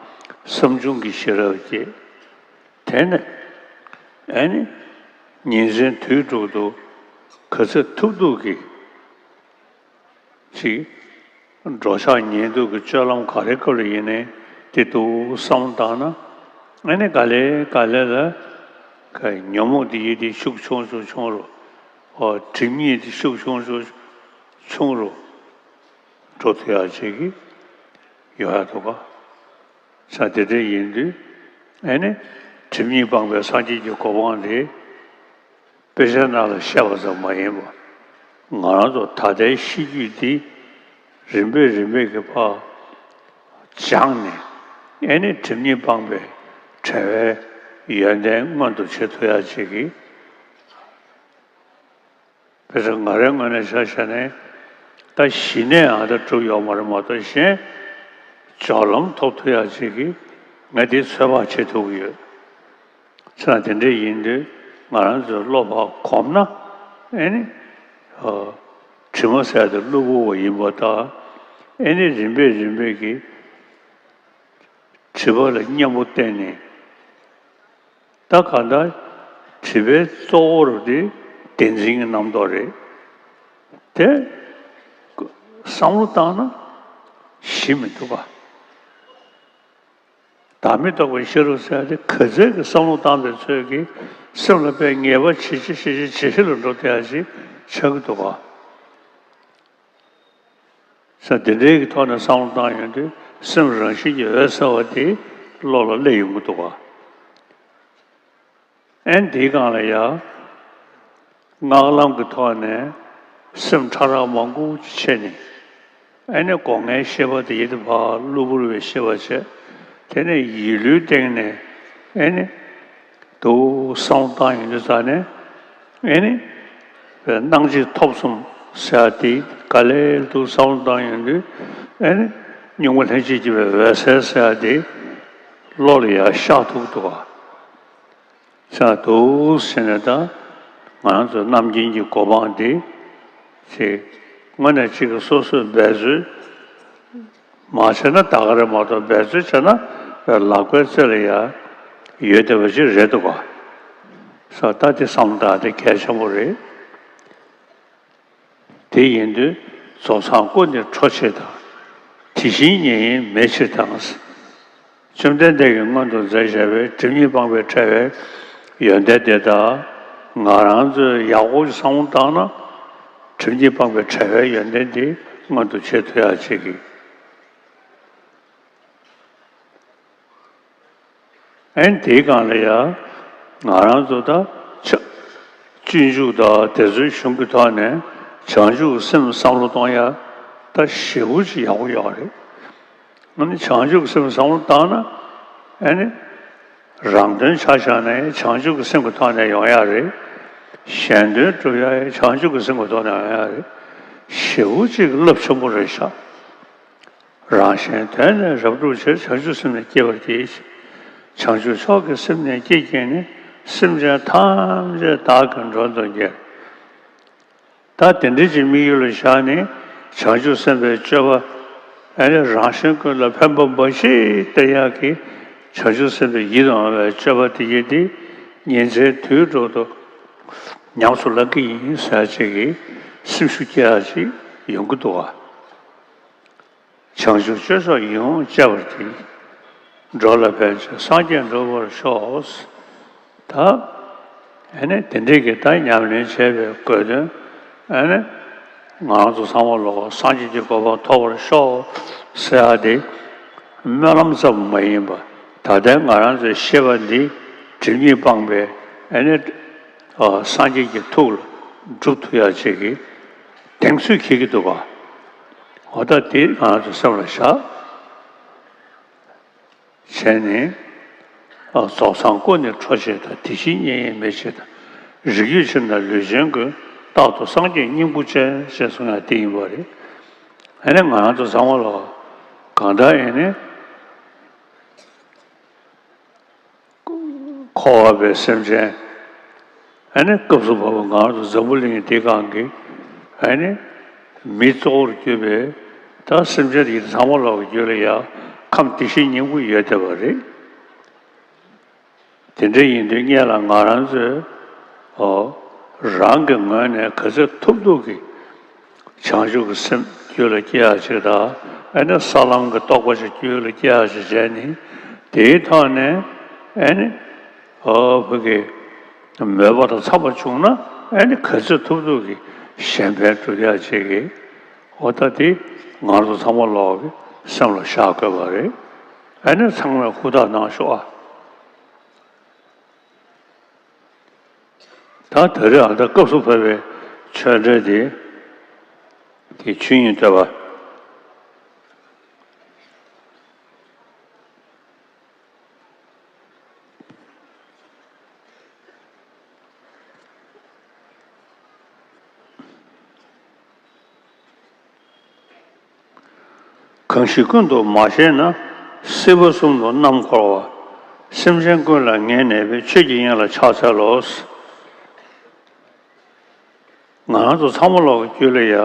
བསམ་བྱུང་གི་ཤེས་རབ་སྐྱེས། དེ་ནས། ཨེ་ནི། ཉིན་མཚན་དུས་དྲུག་ཏུ་ ག་ཚོད་ཐུབ་ཐུབ་ཀྱིས་ཅིག་འགྲོ་འཆག་ཉལ་འདུག་གི་སྤྱོད་ལམ་ག་རེ་སྐབས་ལ་ཡིན་ནའི་དེ་འདུག་བསམ་བློ་བཏང་ན། ཨ་ནི་ག་ལེ་ག་ལེ་ལ་ག་ཉོན་མོངས་དེ་ཡི་དེ་ཤུགས་ཆུང་ཆུང་ཆུང་རུ། ཨོ་སྒྲིབ་གཉིས་དེ་ཤུགས་ཆུང་ཆུང་ཆུང་རུ་འགྲོ་ཐུབ་ཡག་ཅིག་གི་ཡོང་ཡག་འདུག་ག་ས་དེ་འདྲ་ཡིན་དུས། ཨ་ནི་སྒྲིབ་གཉིས་སྤངས་པའི་སངས་རྒྱས་ཀྱི་གོ་འཕང་དེ་དཔེ་ཆའི་ནང་ལ་བཤད་པ་ཙམ་མ་ཡིན་པར། ང་རང་ཚོ་ད་ལྟའི་ཤེས་རྒྱུད་འདི་རིམ་པས་རིམ་པས་ཀྱི་ཕར་སྦྱངས་ནས། ཨ་ནི་སྒྲིབ་གཉིས་སྤངས་པའི་བྲལ་བའི་ཡོན་ཏན་མངོན་དུ་བྱེད་ཐུབ་ཡག་ཅིག་གི། དཔེ་ཆ་ང་རའི་ངོས་ནས་ཆ་བཞག་ནས་ད་གཞི་ནས་ཨ་ད་གྲུབ་ཡོད་མ་རེད་མ་གཏོགས། གཞན་སྦྱོར་ལམ་ཐོབ་ཐུབ་ཡག་ཅིག་གི་ང་དེ་ཚོད་དཔག་བྱེད་ཐུབ་ཀྱི་ཡོད། ཚེ་ན་དེ་འདྲ་ཡིན་དུས་ང་རང་ཚོའི་བློ་ཕར་གོམས་ན། ཨེ་ནི། ཨ། དྲི་མ་ཟེར་དེ་གློ་བུར་བ་ཡིན་པ་དང་། ཨེ་ནི་རིམ་པས་རིམ་པས་ཀྱིས་དྲི་མ་ལ་མཉམ་པོ་བརྟེན་ནས། ད་གང་ལྟར་དྲི་མའི་གཙོ་བོ་རུ་དེ་བདེན་འཛིན་གྱི་རྣམ་རྟོག་རེད། དེ་བསམ་བློ་བཏང་ན་ཞི་མི་ཐུབ་པ། བདག་མེད་རྟོགས་པའི་ཤེས་རབ་ཟེར་ཡ་དེ་ག་ཚད་ཀྱི་བསམ་བློ་བཏང་པའི་ཚོད་ཀྱིས་སེམས་ལ་དཔེ་ངེས་པ་ཇེ་ཆེ་ཇེ་ཆེ་ཇེ་ཆེ་ལ་འགྲོ་ཐུབ་ཡ་ཅིག་ཆགས་ཀྱི་འདུག་ག་ས་དེ་འདྲའི་གི་ཐོག་ནས་བསམ་བློ་བཏང་ཡོང་དུས་སེམས་རང་བཞིན་གྱིས་འོད་གསལ་བ་དེ་བློ་ལ་སླེབས་ཡོང་གི་འདུག་ག་ཨན་དེའི་སྒང་ལ་ཡ། སྔགས་ལམ་གྱི་ཐོག་ནས་སེམས་ཕྲ་རགས་མང་པོ་ཅིག་ཕྱེ་ནས། ཨ་ནི་སྒོ་ལྔའི་ཤེས་པ་དེ་ཡི་དེ་ཕར་གློ་བུར་བའི་ཤེས་པ་བྱས། དེ་ནས་ཡིད་བློའི་སྟེང་ནས་ཨ་ནི་འདུག་བསམ་བློ་བཏང་ཡོང་དུས་ཙ་ནས། ཨ་ནི་སྣང་མཆེད་ཐོབ་གསུམ་ཟེར་ཡ་དེ་ག་ལེར་འདུག་བསམ་བློ་བཏང་ཡོང་དུས། ཨ་ནི་གཉུག་མ་ལྷན་ཅིག་སྐྱེས་པའི་འོད་གསལ་ཟེར་ཡ་དེ་བློ་ལ་ཡར་ཤར་ཐུབ་འདུག་ག་ས་འདུག་ཟེར་ནས། ད་ང་རང་ཚོ་རྣམ་མཁྱེན་གྱི་གོ་འཕང་འདི་ཅིག་དངོས་གནས་གཅིག་གི་སོ་སོས་འབད་རྩོལ་མ་བྱས་ན་ད་ག་རེ་མ་གཏོགས། འབད་རྩོལ་བྱས་ན་ལག་པའི་རྩེ་ལ་ཡ་ཡོད་བསྡད་པ་ཅིག་རེད་འདུག་ག་ས་ད་དེ་བསམ་བློ་བཏང་དེ་གལ་ཆེན་པོ་རེད། དེ་ཡིན་དུས་རྫོགས་སངས་སྐུ་ནི་འཕྲོག་བྱེད་དང་། དེ་བཞིན་ཉེ་བའི་མེད་ཕྱིར་དང་། བཅོམ་ལྡན་འདས་ཀྱིས་སྔོན་དུ་མཛད་བཞག་པའི་སྒྲིབ་གཉིས་སྤངས་པའི་བྲལ་བའི་ཡོན་ཏན་དེ་དག་ང་རང་ཚོས་ཡག་པོ་བསམ་བློ་བཏང་ན། སྒྲིབ་གཉིས་སྤངས་པའི་བྲལ་བའི་ཡོན་ཏན་དེ་མངོན་དུ་བྱེད་ཐུབ་ཡག་ཅིག་གི་ཨན་དེའི་སྒང་ལ་ཡ། ང་རང་ཚོ་ད་ཆ་སྤྱོད་འཇུག་དང་དེ་ཚོའི་གཞུང་གི་ཐོག་ནས་བྱང་ཆུབ་སེམས་བསམ་བློ་གཏོང་ཡ་ད་ཞེ་པོ་ཅིག་ཡག་པོ་ཡོད་རེད། ཨ་ནི་བྱང་ཆུབ་སེམས་བསམ་བློ་བཏང་ན། ཨ་ནི་རང་དོན་ཆ་བཞག་ན་བྱང་ཆུབ་ཀྱི་སེམས་ཀྱི་ཐོག་ནས་ཡོང་ཡ་རེད། གཞན་དོན་སྒྲུབ་ཡ་བྱང་ཆུབ་ཀྱི་སེམས་ཀྱི་ཐོག་ནས་ཡོང་ཡ་རེད། ཞེ་པོ་ཅིག་རླབས་ཆེན་པོ་རེད་ཤག་རང་གཞན་དོན་ནི་རབ་བསྒྲུབ་ཕྱིར། བྱང་ཆུབ་སེམས་ནི་བསྐྱེད་པར་བགྱི། བྱང་ཆུབ་མཆོག་གི་སེམས་ནི་བསྐྱེད་བགྱིས་ནས། སེམས་ཅན་ཐམས་ཅད་བདག་གིས་མགྲོན་དུ་གྱུར། ད་དེ་འདྲའི་ཅིག་དམིགས་ཡུལ་ལ་བཞག་ནས་བྱང་ཆུབ་སེམས་དཔའི་སྤྱོད་པ། ཨ་ནི་རང་གཞན་ཀུན་ལ་ཕན་པ་འབའ་ཞིག་སྟེར་ཡག་གི་བྱང་ཆུབ་སེམས་དཔའི་ཡིད་དུ་འོང་བའི་སྤྱོད་པ་དེ་ཡིན་ཏེ། ཉིན་མཚན་དུས་དྲུག་ཏུ་ཉམས་སུ་བླང་གི་ཡིན་ཟེར་ཅིག་གི་སེམས་ཤུགས་སྐྱེ་ཡག་ཅིག་ཡོང་གི་འདུག་ག་བྱང་ཆུབ་སྤྱོད་མཆོག་ཡིད་འོང་སྤྱད་པར་བགྱི། འགྲོ་ལ་ཕན་ཕྱིར་སངས་རྒྱས་འགྲུབ་པར་ཤོག་ད་ཨ་ནི་དེ་འདྲའི་གི་ད་ཉམས་ལེན་བྱས་པའི་དགོས་དོན། ཨ་ནི་ང་རང་ཚོ་ཚང་མ་ལོག་སངས་རྒྱས་ཀྱི་གོ་འཕང་ཐོབ་པར་ཤོག་ཟེར་ཡ་དེ་སྨོན་ལམ་ཙམ་མ་ཡིན་པར། ད་ལྟའི་ང་རང་ཚོའི་ཤེས་པ་འདི་སྒྲིབ་གཉིས་སྤངས་པའི་ཨ་ནི་སངས་རྒྱས་ཀྱི་ཐུགས་ལ་སྒྲུབ་ཐུབ་ཡ་ཅིག་གི་གདེང་ཚོད་འཁེལ་གྱི་འདུག་ག་འོ་ད་དེ་ང་རང་ཚོ་སེམས་ལ་བཞག་བྱས་ནས། རྫོགས་སངས་སྐུ་ནི་འཕྲོག་བྱེད་དང་། དེ་བཞིན་ཉེ་བའི་མེད་ཕྱིར་དང་། རིགས་རྒྱུད་ཕྱིར་ན་ལུས་ཅན་ཀུན། རྟག་ཏུ་སངས་རྒྱས་སྙིང་པོ་ཅན། ཞེས་གསུངས་ཡ་དེ་ཡིན་པ་རེད། ཨ་ནི་ང་རང་ཚོ་ཚང་མ་ལ་གང་ལྟར་ཨ་ནི། འཁོར་བ་པའི་སེམས་ཅན། ཨ་ནི་སྐབས་སུ་བབ་པ་ང་རང་ཚོ་འཛམ་བུ་གླིང་འདིའི་སྒང་གི་ཨ་ནི་མི་གཙོ་བོར་གྱུར་པའི་ད་སེམས་ཅན་དེ་ཚང་མ་ལོག་གི་རྒྱུད་ལ་ཡང་ཁམས་བདེ་གཤེགས་སྙིང་པོ་ཡོད་བསྡད་པ་རེད། དེ་འདྲ་ཡིན་དུས་སྔོན་ལ་ང་རང་ཚོས་ཨོ་ རང་གི་ངོས་ནས་ག་ཚོད་ཐུབ་ཐུབ་ཀྱིས་བྱང་ཆུབ་ཀྱི་སེམས་རྒྱུད་ལ་སྐྱེ་ཡག་ཅིག་དང་། ཨ་ནི་ས་ལམ་གྱི་རྟོགས་པ་ཞིག་རྒྱུད་ལ་སྐྱེ་ཡག་ཅིག་བྱས་ནས། དེའི་ཐོག་ནས་ཨ་ནི་ཨོ་བོད་ཀྱི་མོས་པ་དང་འཚམས་པ་བྱུང་ན། ཨ་ནི་ག་ཚོད་ཐུབ་ཐུབ་ཀྱིས་གཞན་ཕན་སྒྲུབ་ཡག་ཅིག་གི། འོ་ད་དེ་ང་ཚོ་ཚང་མ་ལོག་གི་སེམས་ལ་བཞག་དགོས་པ་རེད། ཨ་ནི་ཚང་མས་ཧུར་ཐག་གནང་ཤོག་ཨ། ད་ད་རེས་ཨ་ད་སྐབས་སུ་བབས་པའི་ཆོས་འབྲེལ་དེ་གི་ཆོས་དབྱིངས་བསྟོད་པ། གང་ཞིག་ཀུན་ཏུ་མ་ཤེས་ན། སྲིད་པ་གསུམ་དུ་རྣམ་འཁོར་བ། སེམས་ཅན་ཀུན་ལ་ངེས་གནས་པའི། ཆོས་ཀྱི་དབྱིངས་ལ་ཕྱག་འཚལ་ལོ། ང་རང་ཚོ་ཚང་མ་ལོག་གི་རྒྱུད་ལ་ཡ་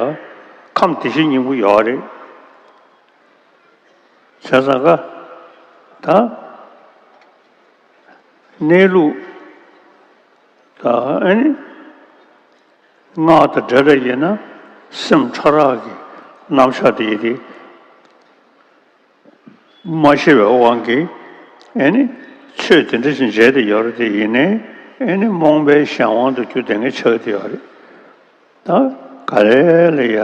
ཁམས་བདེ་གཤེགས་སྙིང་པོ་ཡོད་རེད། བྱས་ཙང་ཀ་ད་གནས་ལུགས་ད་ཨ་ནི་སྔགས་དང་འབྲེལ་བ་ཡིན་ན། སེམས་ཕྲ་རགས་ཀྱི་རྣམ་གཞག་དེ་ཡི་དེ། མ་ཤེས་པའི་དབང་གིས་ཨེ་ནི་ཆོས་དེ་འདྲ་ཞིག་མཇལ་ཏེ་ཡོད་རེད། དེ་ཡིན་ནའི་ཨེ་ནི་རྨོངས་པའི་གཞན་དབང་དུ་གྱུར་ཏེ་ངས་ཆགས་ཏེ་ཡོད་རེད། ད་ག་རེ་ལ་ཡ་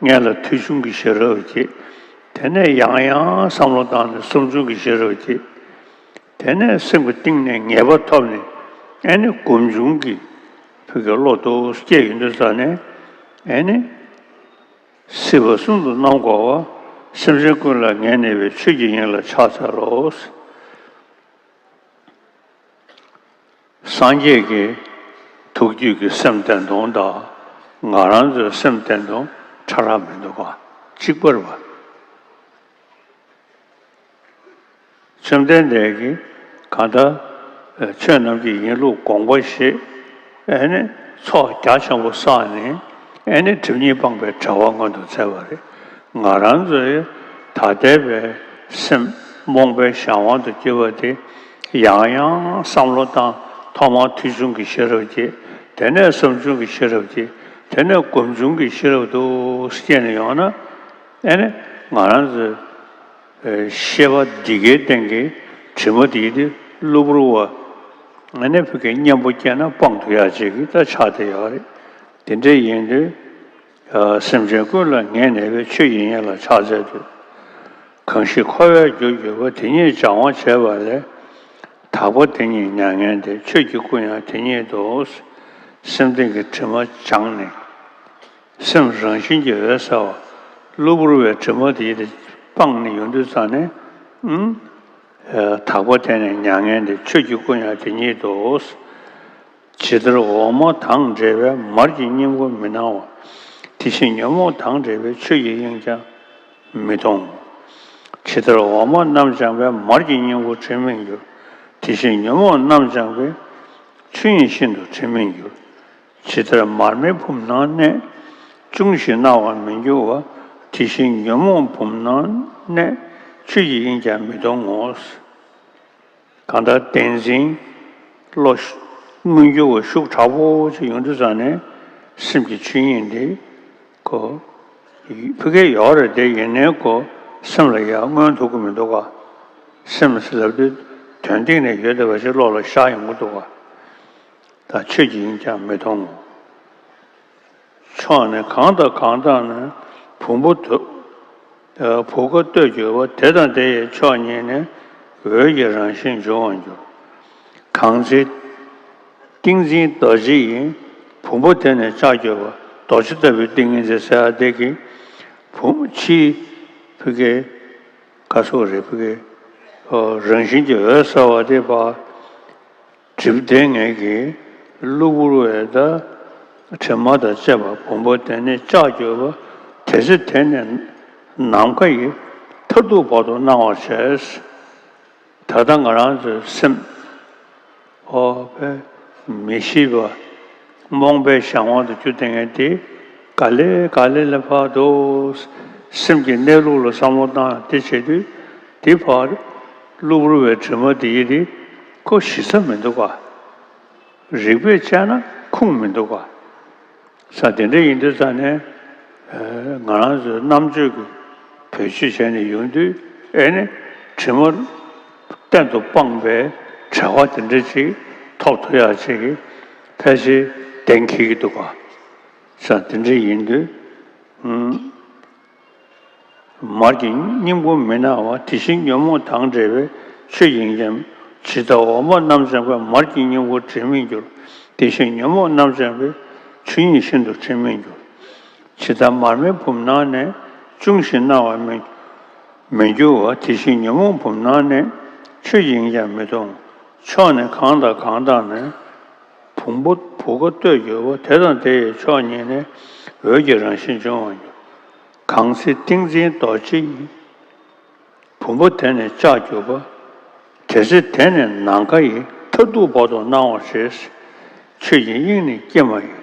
སྔོན་ལ་ཐོས་བྱུང་གི་ཤེས་རབ་ཀྱིས། དེ་ནས་ཡང་ཡང་བསམ་བློ་བཏང་ནས་བསམ་བྱུང་གི་ཤེས་རབ་ཀྱིས། དེ་ནས་སེམས་ཀྱི་གཏིང་ནས་ངེས་པ་ཐོབ་ནས། ཨེ་ནི་སྒོམ་བྱུང་གི་ཕ་གི་བློ་རྟོག་སྐྱེས་ཡོང་དུས་ཙ་ནས་ཨེ་ནི། སྲིད་པ་གསུམ་དུ་རྣམ་འཁོར་བ། སེམས་ཅན་ཀུན་ལ་ངེས་གནས་པའི། ཆོས་ཀྱི་དབྱིངས་ལ་ཕྱག་འཚལ་ལོ། སངས་རྒྱས་ཀྱི་ཐུགས་རྒྱུད་ཀྱི་སེམས་བདེན་སྟོང་དང་། ང་རང་ཚོའི་སེམས་བདེན་སྟོང་ཕྲ་རགས་མི་འདུག་ག་གཅིག་པ་རེད་པ། བཅོམ་ལྡན་འདས་ཀྱིས་གང་ལྟར་ཆོས་རྣམས་ཀྱི་ཡིན་ལུགས་དགོངས་པ་བཞེས། ཨེ་ནི་ཚོགས་རྒྱ་ཆེན་པོ་བསགས་ནས། ཨེ་ནི་སྒྲིབ་གཉིས་སྤངས་པའི་གྲལ་བ་མངོན་དུ་མཛད་པ་རེད། ང་རང་ཚོའི་ད་ལྟའི་བའི་སེམས་རྨོངས་པའི་གཞན་དབང་དུ་གྱུར་པ་དེ། ཡང་ཡང་བསམ་བློ་བཏང་། ཐོག་མར་ཐོས་བྱུང་གི་ཤེས་རབ་ཀྱིས། དེ་ནས་བསམ་བྱུང་གི་ཤེས་རབ་ཀྱིས། དེ་ནས་སྒོམ་བྱུང་གི་ཤེས་རབ་ཏུ་སྐྱེས་ནས་ཡོང་ན། ཨེ་ནི་ང་རང་ཚོའི་ཤེས་པ་འདི་གའི་སྟེང་གི་དྲི་མ་དེ་ཡི་དེ་གློ་བུར་བ། ཨ་ནི་ཕ་གི་གཉེན་པོ་སྐྱེས་ན་སྤང་ཐུབ་ཡག་ཅིག་གི་ད་ཆགས་བསྡད་ཡོད་རེད། དེ་འདྲ་ཡིན་དུས། སེམས་ཅན་ཀུན་ལ་ངེས་གནས་པའི། ཆོས་ཀྱི་དབྱིངས་ལ་ཕྱག་འཚལ་དུས། གང་ཞིག་འཁོར་བའི་རྒྱུར་གྱུར་པ། དེ་ཉིད་སྦྱང་བ་བྱས་པ་ལས། དག་པ་དེ་ཉིད་མྱ་ངན་འདས། ཆོས་ཀྱི་སྐུ་ཡང་དེ་ཉིད་དོ། སེམས་གཏིང་གི་དྲི་མ་སྦྱངས་ནས། སེམས་རང་བཞིན་གྱིས་འོད་གསལ་བ། གློ་བུར་བའི་དྲི་མ་དེ་ཡི་དེ་སྤངས་ནས་ཡོང་དུས་ཙ་ནས། ཨུམ། དག་པ་དེ་ནི་མྱ་ངན་འདས། ཆོས་ཀྱི་སྐུ་ཡང་དེ་ཉིད་དོ། ཇི་ལྟར་འོ་མ་དང་འདྲེས་པའི། མར་གྱི་སྙིང་པོ་མི་སྣང་བ། དེ་བཞིན་ཉོན་མོངས་དང་འདྲེས་པའི། ཆོས་ཀྱི་དབྱིངས་ཀྱང་མི་སྟོང་ངོ་། ཇི་ལྟར་འོ་མ་རྣམ་སྦྱངས་པས། མར་གྱི་སྙིང་པོ་དྲི་མི་འགྱུར། དེ་བཞིན་ཉོན་མོངས་རྣམ་སྦྱངས་པས། ཆོས་དབྱིངས་ཤིན་ཏུ་དྲི་མི་འགྱུར། ཇི་ལྟར་མར་མེ་བུམ་ནང་གནས། ཅུང་ཞིག་སྣང་བར་མི་འགྱུར་བ། དེ་བཞིན་ཉོན་མོངས་བུམ་ནང་གནས། ཆོས་ཀྱི་དབྱིངས་ཀྱང་མི་སྟོང་ངོ་། གང་ལྟར་བདེན་འཛིན་བློ་མངོན་གྱུར་བ་ཤུགས་དྲག་པོ་ཅིག་ཡོང་དུས་ཙ་ནས། སེམས་ཀྱི་ཆོས་དབྱིངས་འདི་ཁོ་ཕ་གི་ཡོད་རེད། དེ་ཡིན་ནའི་ཁོ་སེམས་ལ་ཡར་མངོན་ཐུབ་ཀྱི་མི་འདུག་ག་སེམས་ལབ་དུས་དོན་སྟེང་ནས་ཡོད་བསྡད་པ་ཞིག་བློ་ལ་ཤར་ཡོང་གི་འདུག་ག་ད་ཆོས་ཀྱི་དབྱིངས་ཀྱང་མི་མཐོང་ངོ་། ཕྱོགས་ནི་གང་དང་གང་དག་ནི། བུམ་པ་དུ། བུ་ག་བསྟོད་གྱུར་པ། དེ་དང་དེ་ཡི་ཕྱོགས་ཉིད་ནི། འོད་ཀྱི་རང་བཞིན་འབྱུང་བར་འགྱུར། གང་ཚེ་ཏིང་འཛིན་རྡོ་རྗེ་ཡིས། བུམ་པ་དེ་ནི་བཅག་གྱུར་པ། རྡོ་རྗེ་ལྟ་བུའི་ཏིང་ངེ་འཛིན་ཟེར་ཡ་དེ་གིས། བུམ་ཕྱིའི་ཕ་གི་ག་སོགས་རེད། ཕ་གི་རང་བཞིན་གྱི་འོད་གསལ་བ་དེ་ཕར། སྒྲིབ་སྡེ་ལྔའི་གི་གློ་བུར་བའི་ད་དྲི་མ་དང་བཅས་པ་བུམ་པ་དེ་ནི་བཅག་གྱུར་པ། དེ་ཚེ་དེ་ནས་ནམ་མཁའ་ཡི་མཐར་ཐུག་བར་དུ་སྣང་བར་བྱས། ད་ལྟ་ང་རང་ཚོའི་སེམས་འོ་བའི་མི་ཤེས་པ་རྨོངས་པའི་གཞན་དབང་དུ་གྱུར་བསྡད་མཁན་དེ་ག་ལེ་ག་ལེ་ལ་ཕར་དུ་སེམས་ཀྱི་གནས་ལུགས་ལ་བསམ་བློ་བཏང་དེ་བྱེད་དུས། དེ་ཕར་གློ་བུར་བའི་དྲི་མ་དེ་ཡི་དེ་ཁོ་ཞི་ས་མི་འདུག་ག་རིགས་པས་དཔྱད་ན་ཁོ། ཁུངས་མི་འདུག་ག་ས་དེ་འདྲ་ཡིན་དུས་ཙང་ནས། ཨ་ང་རང་ཚོའི་རྣམ་དཔྱོད་ཀྱིས་བེད་སྤྱོད་བྱས་ནས་ཡོང་དུས། ཨེ་ནི་དྲི་མ་གཏན་དུ་སྤངས་པའི་བྲལ་བ་དེ་འདྲ་ཅིག་ཐོབ་ཐུབ་ཡག་ཅིག་ཕལ་ཆེར་གཏན་འཁེལ་གྱི་འདུག་ག་ས་དེ་འདྲ་ཡིན་དུས། ཨུམ། མར་གྱི་སྙིང་པོ་མི་སྣང་བ། དེ་བཞིན་ཉོན་མོངས་དང་བྲལ་བའི་ཆོས་ཡིན་ཀྱང་། ཇི་ལྟར་འོད་དཔག་རྣམ་བྱང་པའི། མར་གྱི་སྙིང་པོ་དྲི་མེད་འགྱུར། དེ་བཞིན་ཉོན་མོངས་རྣམ་བྱང་པའི། ཆོས་ཉིད་ཤིན་ཏུ་དྲི་མེད་འགྱུར། ཇི་ལྟར་མར་མེ་བུམ་ནང་ནས། ཅུང་ཞིག་སྣང་བ་མི་མི་འགྱུར་བ། དེ་བཞིན་ཉོན་མོངས་བུམ་ནང་ནས། ཆོས་ཡིན་ཀྱང་མི་མཐོང་། ཕྱོགས་ནི་གང་དང་གང་དག་ནས། བུམ་པ་བུ་ག་གཏོད་གྱུར་པ། དེ་དང་དེ་ཡི་ཕྱོགས་ཉིད་ནས། འོད་ཀྱི་རང་བཞིན་འབྱུང་བར་འགྱུར། གང་ཚེ་ཏིང་འཛིན་རྡོ་རྗེ་ཡི། བུམ་པ་དེ་ནི་ལྕགས་གྱུར་པ། དེ་ཚེ་དེ་ནི་ནམ་མཁའ་ཡི། མཐར་ཐུག་བར་དུ་སྣང་བར་བྱེད། ཆོས་ཀྱི་དབྱིངས་ནི་སྐྱེ་མ་ཡིན།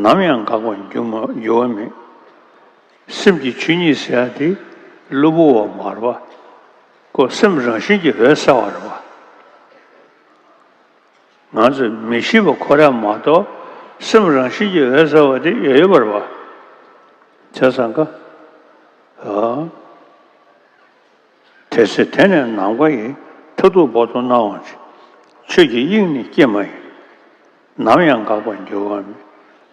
ནམ་ཡང་འགག་པར་འགྱུར་མ་འགྱུར་བ་མེད། སེམས་ཀྱི་ཆོས་ཉིད་ཟེར་ཡ་དེ་གློ་བུར་བ་མ་རེད་པ། ཁོ་སེམས་རང་བཞིན་གྱིས་འོད་གསལ་བ་རེད་པ། ང་ཚོས་མི་ཤེས་པ་ཁོ་རང་མ་གཏོགས། སེམས་རང་བཞིན་གྱིས་འོད་གསལ་བ་དེ་ཡོད་ཡོད་པ་རེད་པ། བྱས་ཙང་ཀ་ཨ། དེ་ཚེ་དེ་ནི་ནམ་མཁའ་ཡི། མཐར་ཐུག་བར་དུ་སྣང་བར་བྱེད། ཆོས་ཀྱི་དབྱིངས་ནི་སྐྱེ་མ་ཡིན། ནམ་ཡང་འགག་པར་འགྱུར་བ་མེད།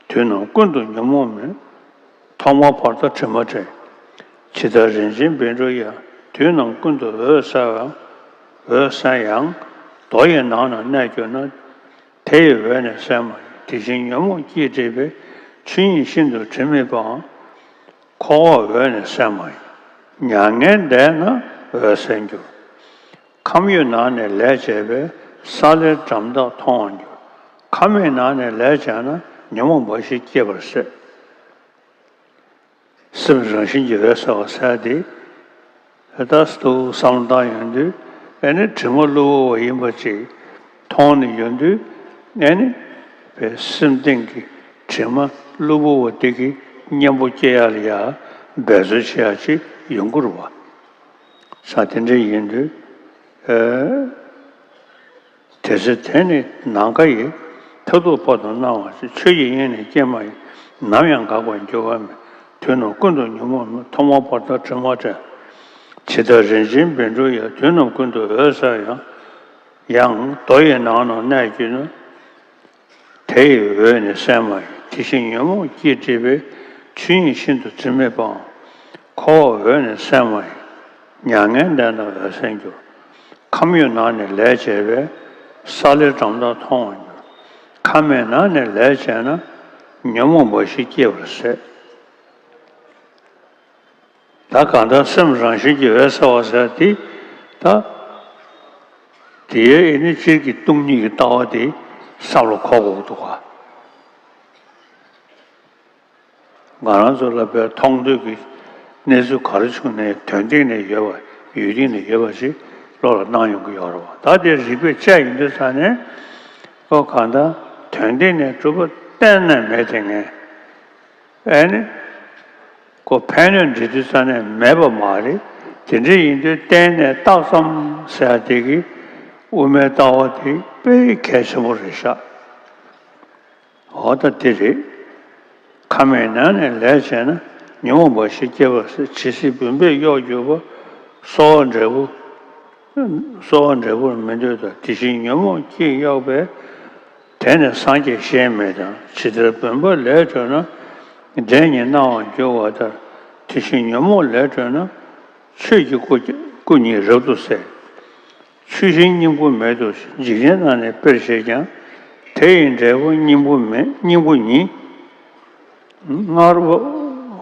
དུས་རྣམས་ཀུན་ཏུ་ཉོན་མོངས་མེད། ཐོག་མ་བར་དོ་དྲི་མ་བྲལ། ཇི་ལྟར་རིན་ཆེན་བཻ་ཌཱུརྱ། དུས་རྣམས་ཀུན་ཏུ་འོད་གསལ་བའང་། འོད་གསལ་ཡང་། རྡོ་ཡི་ནང་ན་གནས་གྱུར་ན། དེ་ཡི་འོད་ནི་གསལ་མ་ཡིན། དེ་བཞིན་ཉོན་མོངས་སྐྱེས་བྲིས་པའི། ཆོས་ཉིད་ཤིན་ཏུ་དྲི་མེད་པའང་། འཁོར་བའི་འོད་ནི་གསལ་མ་ཡིན། མྱ་ངན་འདས་ན་འོད་གསལ་འགྱུར། ཁམས་ཡོད་ནང་ནས་ལས་བྱས་པའི། ས་ལེར་འགྲམ་ལྟར་མཐོང་བར་འགྱུར། ཁམས་མེད་ནང་ནས་ལས་བྱས་ན། ཉོན་མོངས་འབའ་ཞིག་སྐྱེ་བར་ཟད། སེམས་རང་བཞིན་གྱིས་འོད་གསལ་བ་ཟེར་ཡ་དེ། ད་སུ་བསམ་བློ་བཏང་ཡོང་དུས། ཨེ་ནི་དྲི་མ་གློ་བུར་བ་ཡིན་པ་ཅིག་མཐོང་ནས་ཡོང་དུས། ཨེ་ནི་བའི་སེམས་སྟེང་གི་དྲི་མ་གློ་བུར་བ་དེ་གི་གཉེན་པོ་སྐྱེ་ཡ་ལ་ཡ་འབད་རྩོལ་བྱེད་ཡ་ཅིག་ཡོང་གི་རེད་པ། ས་དེ་འདྲ་ཡིན་དུས། ཨེ། དེ་ཚེ་དེ་ནི་ནམ་མཁའ་ཡི། མཐར་ཐུག་བར་དུ་སྣང་བར་བྱེད། ཆོས་ཀྱི་དབྱིངས་ནི་སྐྱེ་མ་ཡིན། ནམ་ཡང་འགག་པར་འགྱུར་བ་མེད། དུས་རྣམས་ཀུན་ཏུ་ཉོན་མོངས་མེད། ཐོག་མ་བར་དོ་དྲི་མ་བྲལ། ཇི་ལྟར་རིན་ཆེན་བཻ་ཌཱུརྱ། དུས་རྣམས་ཀུན་ཏུ་འོད་གསལ་ཡང་། ཡང་། རྡོ་ཡི་ནང་ན་གནས་གྱུར་ན། དེ་ཡི་འོད་ནི་གསལ་མ་ཡིན། དེ་བཞིན་ཉོན་མོངས་སྐྱེས་བྲིས་པའི། ཆོས་ཉིད་ཤིན་ཏུ་དྲི་མེད་པའང་། འཁོར་བའི་འོད་ནི་གསལ་མ་ཡིན། མྱ་ངན་འདས་ན་འོད་གསལ་འགྱུར། ཁམས་ཡོད་ནང་ནས་ལས་བྱས་པའི། ས་ལེར་འགྲམ་ལྟར་མཐོང་བར་འགྱུར། ཁམས་མེད་ནང་ནས་ལས་བྱས་ན། ཉོན་མོངས་འབའ་ཞིག་སྐྱེ་བར་ཟད། ད་གང་ལྟར་སེམས་རང་བཞིན་གྱིས་འོད་གསལ་བ་ཟེར་དེ། ད་དེའི་ཨེ་ནི་སྤྱིར་གྱི་སྟོང་ཉིད་ཀྱི་ལྟ་བ་དེ་བསམ་བློ་འཁོར་དགོས་འདུག་ག་ང་རང་ཚོ་ལ་བའི་མཐོང་ཐོས་ཀྱི་གནས་ཚུལ་ག་རེ་བྱུང་ནའི། དོན་སྟེང་ནས་ཡོད་པ། ཡུལ་སྟེང་ནས་ཡོད་པ་ཞིག་བློ་ལ་སྣང་ཡོང་གི་ཡོད་རེད་པ། ད་དེ་རིགས་པས་དཔྱད་ཡོང་དུས་ཙང་ནས། ཨོ་གང་ལྟར་དོན་སྟེང་ནས་གྲུབ་པ་གཏན་ནས་མེད་དེ། ངས། ཨེ་ནི། ཁོ་ཕན་གནོད་འབྲི་དུས་ཙང་ནས་མེད་པ་མ་རེད། དེ་འདྲ་ཡིན་དུས་གཏན་ནས་རྟགས་ཙམ་ཟེར་ཡ་དེ་གི་དབུ་མའི་ལྟ་བ་དེ་དཔེ་གལ་ཆེན་པོ་རེད་ཤག་འོ་ད་དེ་རེད། ཁམས་མེད་ནང་ནས་ལས་བྱས་ན། ཉོན་མོངས་འབའ་ཞིག་སྐྱེ་བར་ཟད། ཇི་སྲིད་བུམ་པས་གཡོགས་གྱུར་པ། གསོ་བ་འབྲས་བུ། གསོ་བ་འབྲས་བུར་མི་འདོད་དོ། དེ་བཞིན་ཉོན་མོངས་སྐྱེས་གཡོགས་པས། དེ་ནི་སངས་རྒྱས་གཞན་མེད་དང་། ཇི་ལྟར་བུམ་པ་ལས་གྲོལ་ན། འབྲས་ཉིད་སྣང་བར་འགྱུར་བ་ལྟར། དེ་བཞིན་ཉོན་མོངས་ལས་གྲོལ་ན། ཆོས་ཀྱི་སྐུ་སྐུ་ཉིད་རབ་ཏུ་གསལ། ཆུ་ཤིང་སྙིང་པོ་མེད་དུ་འཇིག་རྟེན་ན་ནི་དཔེར་བཤད་ཀྱང་། དེ་ཡི་འབྲས་བུ་སྙིང་པོ་མེད་སྙིང་པོ་ཉིད། སྔར་པོ་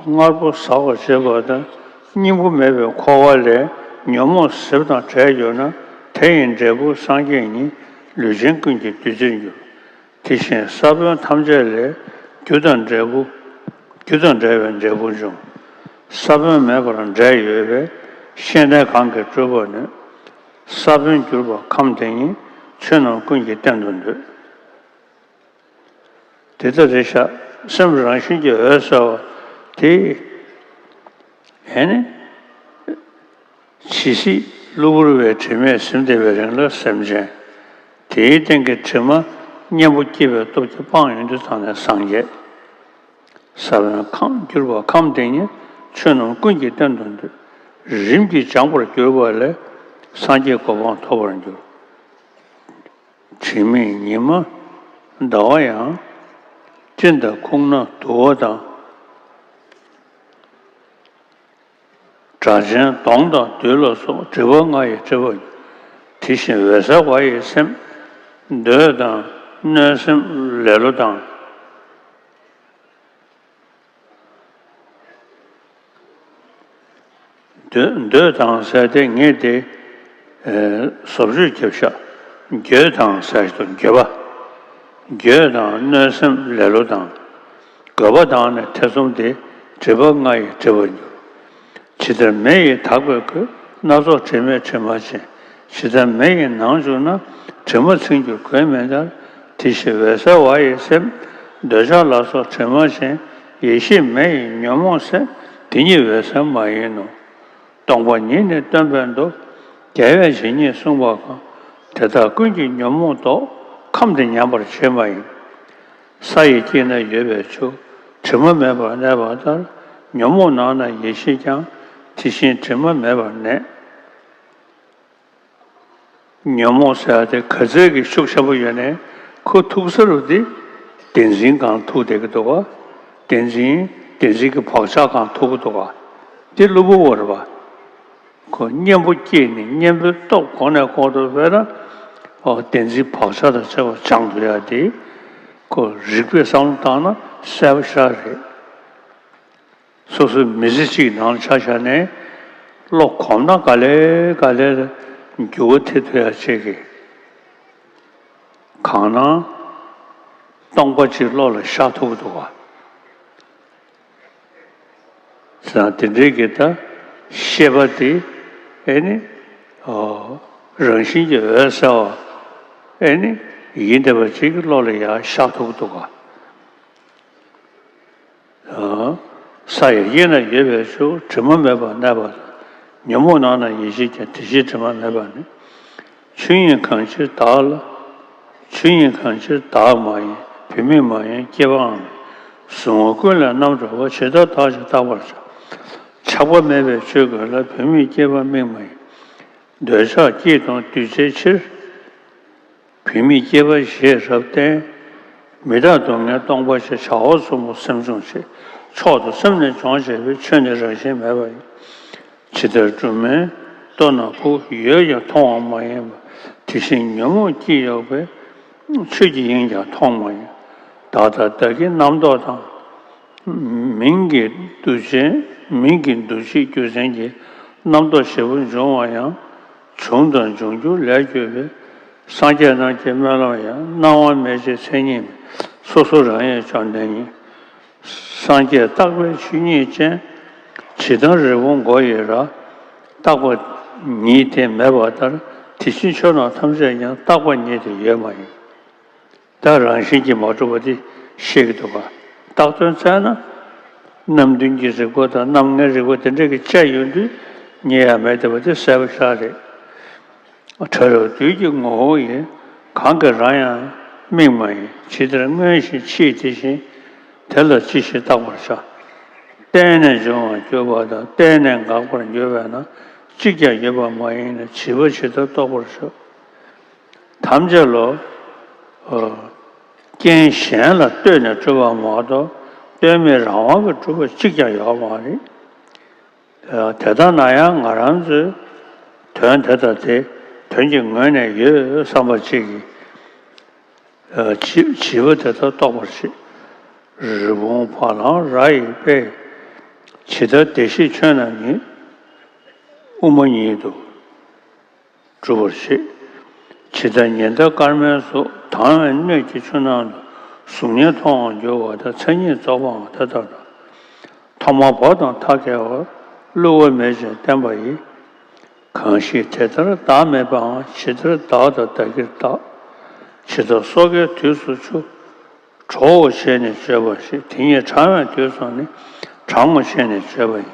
སྔར་པོ་ཟག་པར་བྱེད་པ་དང་། སྙིང་པོ་མེད་པའི་འཁོར་བ་ལས། ཉོན་མོངས་ཟད་པ་དང་བྲལ་གྱུར་ན། དེ་ཡི་འབྲས་བུ་སངས་རྒྱས་ཉིད། ལུས་ཅན་ཀུན་གྱི་བདུད་རྩིར་འགྱུར། དེ་བཞིན་ས་བོན་ཐམས་ཅད་ལས། རྒྱུ་དང་འབྲས་བུ། རྒྱུ་དང་འབྲེལ་བའི་འབྲས་བུ་འབྱུང་། ས་བོན་མེད་པར་འབྲས་ཡོད་པས། ཤེས་ལྡན་གང་གིས་བསྒྲུབ་པར་ནུས། ས་བོན་གྱུར་པ་ཁམས་དེ་ཉིད། ཆོས་རྣམས་ཀུན་གྱི་རྟེན་དུ་འདོད། དེ་ལྟར་རེད་ཤག་སེམས་རང་བཞིན་གྱིས་འོད་གསལ་བ་དེ། ཨེ་ནི། ཇི་སྲིད་གློ་བུར་བའི་དྲི་མས་ཟིན་བསྡད་པའི་རིང་ལ། སེམས་ཅན་དེའི་སྟེང་གི་དྲི་མ་ གཉེན་པོ་སྐྱེས་པའི་སྟོབས་ཀྱིས་སྤངས་ཡོང་དུས་ཙམ་ནས་སངས་རྒྱས། ས་བོན་ཁམས་གྱུར་པ་ཁམས་དེ་ཉིད་ཆོས་རྣམས་ཀུན་གྱི་རྟེན་དུ་འདོད། རིམ་གྱིས་སྦྱངས་པར་གྱུར་པ་ལས། སངས་རྒྱས་གོ་འཕང་ཐོབ་པར་འགྱུར། དྲི་མེད་ཉི་མ་ཟླ་བ་ཡང་། སྤྲིན་དང་ཁུག་རྣ་དུ་བ་དང་། སྒྲ་གཅན་གདོང་དང་བདུད་ལ་སོགས། སྒྲིབ་པ་ལྔ་ཡིས་བསྒྲིབས་པ་ཉིད། དེ་བཞིན་འོད་གསལ་བ་ཡི་སེམས། འདོད་དང་གནོད་སེམས་ལེ་ལོ་དང་། འདོད་འདོད་དང་ཟེར་དེ་ངེས་ཏེ། ཨེ། བཟོ་བཅོས་རྒྱབ་ཤག་འགྱོད་དང་ཟེར་དུ་འགྱོད་པ། འགྱོད་དང་གནོད་སེམས་ལེ་ལོ་དང་། རྒོད་པ་དང་ནི་ཐེ་ཚོམ་སྟེ། སྒྲིབ་པ་ལྔ་ཡིས་བསྒྲིབས་པར་འགྱུར། ཇི་ལྟར་མེ་ཡིས་དག་པའི་གོས། སྣ་ཚོགས་དྲི་མས་དྲི་མ་བྱས། ཇི་ལྟར་མེ་ཡི་ནང་བཅུག་ན། དྲི་མ་ཚིག་འགྱུར་གོས་མི་འདར། དེ་བཞིན་འོད་གསལ་བ་ཡི་སེམས། འདོད་ཆགས་ལ་སོགས་དྲི་མ་ཅན། ཡེ་ཤེས་མེ་ཡིས་ཉོན་མོངས་སེལ། དེ་ཉིད་འོད་གསལ་མ་ཡིན་ནོ། སྟོང་པ་ཉིད་ནི་སྟོན་པའི་མདོ། རྒྱལ་བས་ཇི་སྙེད་གསུངས་པ་གང་། དེ་དག་ཀུན་གྱིས་ཉོན་མོངས་ལྡོག། ཁམས་འདི་ཉམས་པར་བྱེད་མ་ཡིན། ས་ཡི་དཀྱིལ་ན་ཡོད་པའི་ཆུ། དྲི་མ་མེད་པར་གནས་པ་ལྟར། ཉོན་མོངས་ནང་ན་ཡེ་ཤེས་ཀྱང་། དེ་བཞིན་དྲི་མ་མེད་པར་གནས། ཉོན་མོངས་ཟེར་ཡ་དེ་ག་ཚད་ཀྱི་ཤུགས་ཆེན་པོ་ཡོད་ནའི་ཁོ་ཐུག་ས་རུ་དེ་བདེན་འཛིན་སྒང་ཐུག་བསྡད་ཀྱི་འདུག་ག་བདེན་འཛིན་བདེན་འཛིན་གྱི་བག་ཆགས་སྒང་ཐུག་གི་འདུག་ག་དེ་གློ་བུར་བ་རེད་པ། ཁོ་གཉེན་པོ་སྐྱེས་ནས་གཉེན་པོའི་སྟོབས་གོང་ནས་གོང་དུ་འཕེལ་ན། ཨོ། བདེན་འཛིན་བག་ཆགས་དང་བཅས་པ་སྦྱང་དགོས་ཡ་དེ། ཁོ་རིག་པས་བསམ་བློ་བཏང་ན་གསལ་པོ་ཤར་རེད། སོ་སོའི་མི་ཚེ་གཅིག་ནང་ཆ་བཞག་ནས་བློ་གོམས་ན་ག་ལེ་ག་ལེ་འགྱུར་བ་ཐེབས་ཐུབ་ཡ་བྱེད་ཀྱི། གང་ན་སྟོང་པ་གཅིག་བློ་ལ་ཤར་ཐུབ་ཀྱི་འདུག་ག་ཟེར་ན་དེ་འདྲའི་གི་ད་ཤེས་པ་དེ་ཨེ་ནི། ཨོ། རང་བཞིན་གྱིས་འོད་གསལ་བ་ཨེ་ནི་ཡིན་བསྡད་པ་ཅིག་གི་བློ་ལ་ཡར་ཤར་ཐུབ་ཀྱི་འདུག་ག་ས་ཡི་དཀྱིལ་ན་ཡོད་པའི་ཆུ། དྲི་མ་མེད་པར་གནས་པ་དང་། ཉོན་མོངས་ནང་ན་ཡེ་ཤེས་ཀྱང་། དེ་བཞིན་དྲི་མ་མེད་པ་ནི། ཆོས་ཉིད་གང་ཕྱིར་བདག་ལ། ཆོས་ཉིད་གང་ཕྱིར་བདག་མ་ཡིན། བུད་མེད་མ་ཡིན་སྐྱེས་པའང་མིན། གཟུང་བ་ཀུན་ལས་རྣམ་གྲོལ་བ། ཇི་ལྟར་བདག་ཅེས་བརྟག་པར་བྱ། ཆགས་པ་མེད་པའི་ཆོས་ཀུན་ལ། བུད་མེད་སྐྱེས་པ་མིག་མ་ཡིན། འདོད་ཆགས་སྐྱིད་དང་འདུ་བྱེད་ཕྱིར། བུད་མེད་སྐྱེས་པ་ཞེས་རབ་བསྟན། མི་རྟག་སྡུག་བསྔལ་སྟོང་པ་ཞེས། བྱ་བ་གསུམ་པོ་སེམས་བྱུང་བྱེད། མཆོག་ཏུ་སེམས་ནི་སྦྱོང་བྱེད་པའི། ཆོས་ནི་རང་བཞིན་མེད་པ་ཡིན། ཇི་ལྟར་སྦྲུམ་མའི་ལྟོ་ན་བུ། ཡོད་ཀྱང་མཐོང་བ་མ་ཡིན་པ། དེ་བཞིན་ཉོན་མོངས་སྐྱིད་གཡོགས་པའི། ཆོས་ཀྱི་དབྱིངས་ཀྱང་མཐོང་བ་མ་ཡིན། བདག་དང་བདག་གི་རྣམ་རྟོག་དང་། མིང་གི་འདུ་བྱེད། མིང་གི་འདུ་བྱེད་རྒྱུ་མཚན་གྱིས་རྣམ་རྟོག་བྱེད་པོ་འབྱུང་བ་ཡང་། བྱུང་དང་འབྱུང་འགྱུར་ལས་གྱུར་པའི། སངས་རྒྱས་རྣམས་ཀྱི་སྨོན་ལམ་ཡང་། སྣང་བ་མེད་ཅིང་མཚན་ཉིད་མེད། སོ་སོ་རང་ཡིན་བཅོམ་ལྡན་འདས། སངས་རྒྱས་རྟག་པའི་ཆོས་ཉིད་ཅན། ཇི་ལྟར་རི་བོ་མགོ་ཡི་རྭ། རྟག་པ་ཉིད་དེ་མེད་པ་ལྟར། དེ་བཞིན་ཆོས་རྣམས་ཐམས་ཅད་ཀྱང་། རྟག་པ་ཉིད་དེ་ཡོད་མ་ཡིན། ད་རང་བཞིན་གྱིས་མ་གྲུབ་པ་དེ་ཤེས་ཀྱི་འདུག་ག་བཏགས་དོན་བཙལ་ན། རྣམ་བདུན་གྱི་རིགས་པ་དང་རྣམ་ལྔའི་རིགས་པ་དེ་འདྲ་གི་བཅས་ཡོང་དུས་རྙེད་ཡ་མེད་བསྡད་པ་དེ་གསལ་པོ་ཤར་རེད། བྲལ་བའི་དུས་ཀྱི་ངོ་བོ་ཡིན། གང་གི་རང་ཡང་དམིགས་མ་ཡིན། ཇི་ལྟར་མངོན་ཞིང་ཕྱིས་དེ་བཞིན། དེ་ལ་ཅི་ཞིག་བརྟག་པར་བྱ། བརྟེན་ནས་འབྱུང་བར་འགྱུར་བ་དང་། བརྟེན་ནས་འགག་པར་འགྱུར་བས་ན། གཅིག་ཀྱང་ཡོད་པ་མ་ཡིན་ནོ། བྱིས་པ་ཇི་ལྟར་རྟོགས་པར་བྱ། ཐམས་ཅད་ལ། ཨོ། རྐྱེན་གཞན་ལ་ལྟོས་ནས་གྲུབ་པ་མ་གཏོགས། ལྟོས་མེད་རང་དབང་གིས་གྲུབ་པ་གཅིག་ཀྱང་ཡོད་མ་རེད། ཨོ། དེ་ལྟ་ན་ཡང་ང་རང་ཚོའི་དོན་དེ་དང་དེ་དོན་གྱི་ངོས་ནས་ཡོད་བསམ་པ་གཅིག་གིས། ཨོ། བྱིས་བྱིས་པ་དེ་ལྟར་རྟོགས་པར་བྱེད། རི་བོང་བ་ལང་རྭ་ཡི་དཔེ། ཇི་ལྟར་བདེ་གཤེགས་ཆོས་རྣམས་ཉིད། དབུ་མ་ཉིད་དུ། སྒྲུབ་པར་བྱེད། ཇི་ལྟར་ཉི་ཟླ་སྐར་མའི་གཟུགས། དྭངས་པའི་སྣོད་ཀྱི་ཆུ་ནང་དུ། གཟུགས་བརྙན་མཐོང་བར་འགྱུར་བ་དང་། མཚན་ཉིད་རྫོགས་པའང་དེ་ལྟར་སྣང་། ཐོག་མ་བབས་དང་མཐའ་བརྒལ་བ། བསླུ་བ་མེད་ཅིང་བརྟན་པ་ཡི། གང་ཞིག་དེ་ལྟར་བདག་མེད་པའང་། ཇི་ལྟར་བདག་དང་བདག་གིར་བརྟག། ཇི་ལྟར་སོ་སྐྱེའི་དུས་སུ་ཆུ། གྲོགས་བྱས་ནས་བརྗོད་པར་བྱེད། དེ་ཉིད་གྲང་བའི་དུས་སུ་ནི། གྲང་མོ་བྱས་ནས་བརྗོད་པ་ཡིན།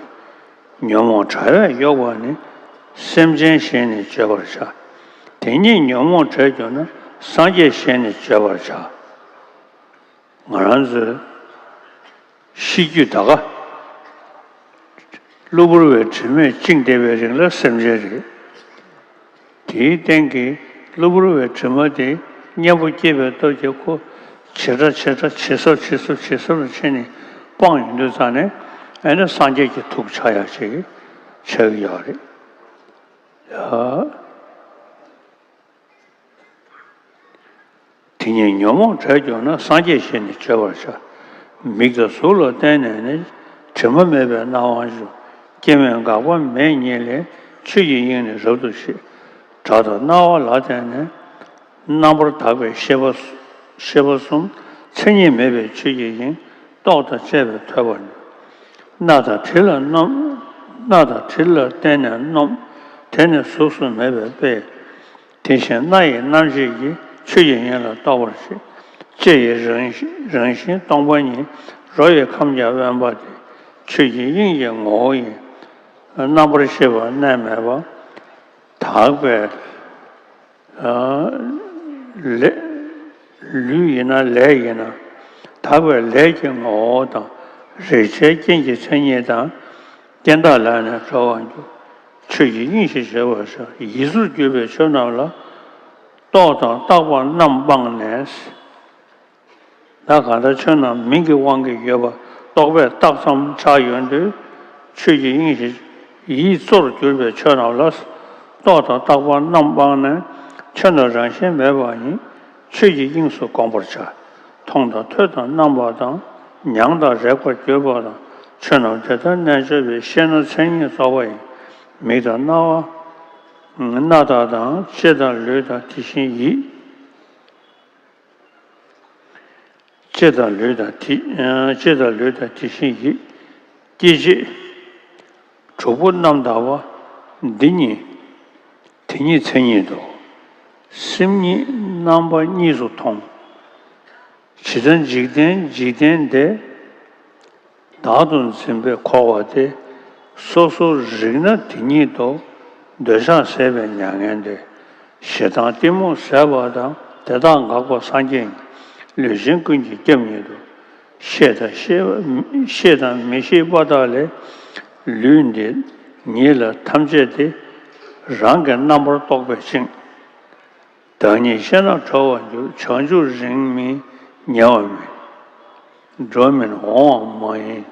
ཉོན་མོངས་དྲ་བས་གཡོགས་པ་ནི། སེམས་ཅན་བྱས་ནས་བརྗོད་པར་བྱ། དེ་ཉིད་ཉོན་མོངས་བྲལ་གྱུར་ན། སངས་རྒྱས་ཞེས་ནི་བརྗོད་པར་བྱ། ང་རང་ཚོའི་ཤེས་རྒྱུད་ད་ག་གློ་བུར་བའི་དྲི་མས་བཅིངས་བསྡད་པའི་རིང་ལ་སེམས་ཅན་རེད། དེའི་སྟེང་གི་གློ་བུར་བའི་དྲི་མ་དེ་གཉེན་པོ་སྐྱེས་པའི་སྟོབས་ཀྱིས་ཁོ་ཇེ་ཕྲ་ཇེ་ཕྲ་ཇེ་སྲབ་ཇེ་སྲབ་ཇེ་སྲབ་ལ་ཕྱིན་ནས་སྤངས་ཡོང་དུས་ཙང་ནས་ཨེ་ནི་སངས་རྒྱས་ཀྱི་ཐུགས་ཆགས་ཡག་ཅིག་ཆགས་ཀྱི་ཡོད་རེད། ཡ། དེ་ཉིད་ཉོན་མོངས་བྲལ་གྱུར་ན། སངས་རྒྱས་ཞེས་ནི་བརྗོད་པར་བྱ། མིག་དང་གཟུགས་ལ་བརྟེན་ནས་ནི། དྲི་མ་མེད་པའི་སྣང་བ་འབྱུང་། སྐྱེ་མེད་འགག་པ་མེད་ཉིད་ལས། ཆོས་ཀྱི་དབྱིངས་ནི་རབ་ཏུ་ཤེས། སྒྲ་དང་རྣ་བ་ལ་བརྟེན་ནས། རྣམ་པར་དག་པའི་ཤེས་པ། ཤེས་པ་གསུམ། མཚན་ཉིད་མེད་པའི་ཆོས་ཀྱི་དབྱིངས། རྟོག་དང་བཅས་པས་ཐོས་པ་ནི། སྣ་དང་དྲི་ལ་རྣམ། སྣ་དང་དྲི་ལ་བརྟེན་ནས་རྣམ། དེ་ནི་གཟུགས་སུ་མེད་པའི་དཔེ། དེ་བཞིན་སྣ་ཡི་རྣམ་ཤེས་ཀྱིས། ཆོས་ཀྱི་དབྱིངས་ལ་རྟོགས་པར་བྱེད། ལྕེ་ཡི་རང་རང་བཞིན་སྟོང་པ་ཉིད། རོ་ཡི་ཁམས་ཀྱང་དབེན་པ་སྟེ། ཆོས་ཀྱི་དབྱིངས་ཀྱི་ངོ་བོ་ཡིན། རྣམ་པར་ཤེས་པ་གནས་མེད་པ། དག་པའི་ལས། ལུས་ཡིན་ན་ལས་ཡིན་ན། དག་པའི་ལས་ཀྱི་ངོ་བོ་དང་། རེག་བྱའི་རྐྱེན་གྱི་མཚན་ཉིད་དང་། རྐྱེན་དག་ལས་ནི་གྲོལ་བར་འགྱུར། ཆོས་ཀྱི་དབྱིངས་ཞེས་བརྗོད་པར་བྱ། ཡིད་གཟུགས་གྱུར་པའི་ཆོས་རྣམས་ལ། རྟོག་དང་བཏགས་པ་རྣམས་སྤངས་ནས། ད་གང་ལྟར་ཆོས་རྣམས་མིང་གི་དབང་གིས་ཡོད་པ་རྟོག་པས་བཏགས་ཙམ་ཆགས་ཡོང་དུས། ཆོས་ཀྱི་དབྱིངས་ཤིག་ཡིད་གཙོར་གྱུར་པའི་ཆོས་རྣམས་ལ། རྟོག་དང་བཏགས་པ་རྣམས་སྤངས་ནས། ཆོས་རྣམས་རང་བཞིན་མེད་པ་ཉིད། ཆོས་ཀྱི་དབྱིངས་སུ་བསྒོམ་པར་བྱ། མཐོང་དང་ཐོས་དང་རྣམ་པ་དང་། མྱང་དང་རེག་པར་གྱུར་པ་དང་། ཆོས་རྣམས་དེ་ལྟར་རྣལ་འབྱོར་པའི། ཤེས་ན་མཚན་ཉིད་རྫོགས་པ་ཡིན། མིག་དང་རྣ་བ། སྣ་དག་དང་། ལྕེ་དང་ལུས་དང་། དེ་བཞིན་ཡིད། ལྕེ་དང་ལུས་དང་། དེ། ལྕེ་དང་ལུས་དང་། དེ་བཞིན་ཡིད། སྐྱེ་མཆེད་དྲུག་པོ་རྣམ་དག་པ། འདི་ཉིད། དེ་ཉིད་མཚན་ཉིད་དོ། སེམས་ཉིད་རྣམ་པ་གཉིས་སུ་མཐོང་། ཇི་ལྟར་འཇིག་རྟེན་འཇིག་རྟེན་འདས། བདག་ཏུ་འཛིན་པས་འཁོར་བ་སྟེ། སོ་སོར་རིག་ན་དེ་ཉིད་དོ། འདོད་ཆགས་ཟད་པའི་མྱ་ངན་འདས། ཞེ་སྡང་གཏི་མུག་ཟད་པ་དང་། དེ་དག་འགགས་པ་སངས་རྒྱས་ཉིད། ལུས་ཅན་ཀུན་གྱི་སྐྱབས་ཉིད་དོ། ཤེས་དང་ཤེས་པ། ཤེས་དང་མི་ཤེས་པ་དག་ལས། ལུས་འདི་ཉིད་ལ་ཐམས་ཅད་དེ། རང་གི་རྣམ་པར་རྟོག་པས་བཅིངས། བདག་ཉིད་ཤེས་ན་གྲོལ་བར་འགྱུར། བྱང་ཆུབ་རིང་མིན་ཉེ་བ་མིན། འགྲོ་མིན་འོང་བ་མ་ཡིན།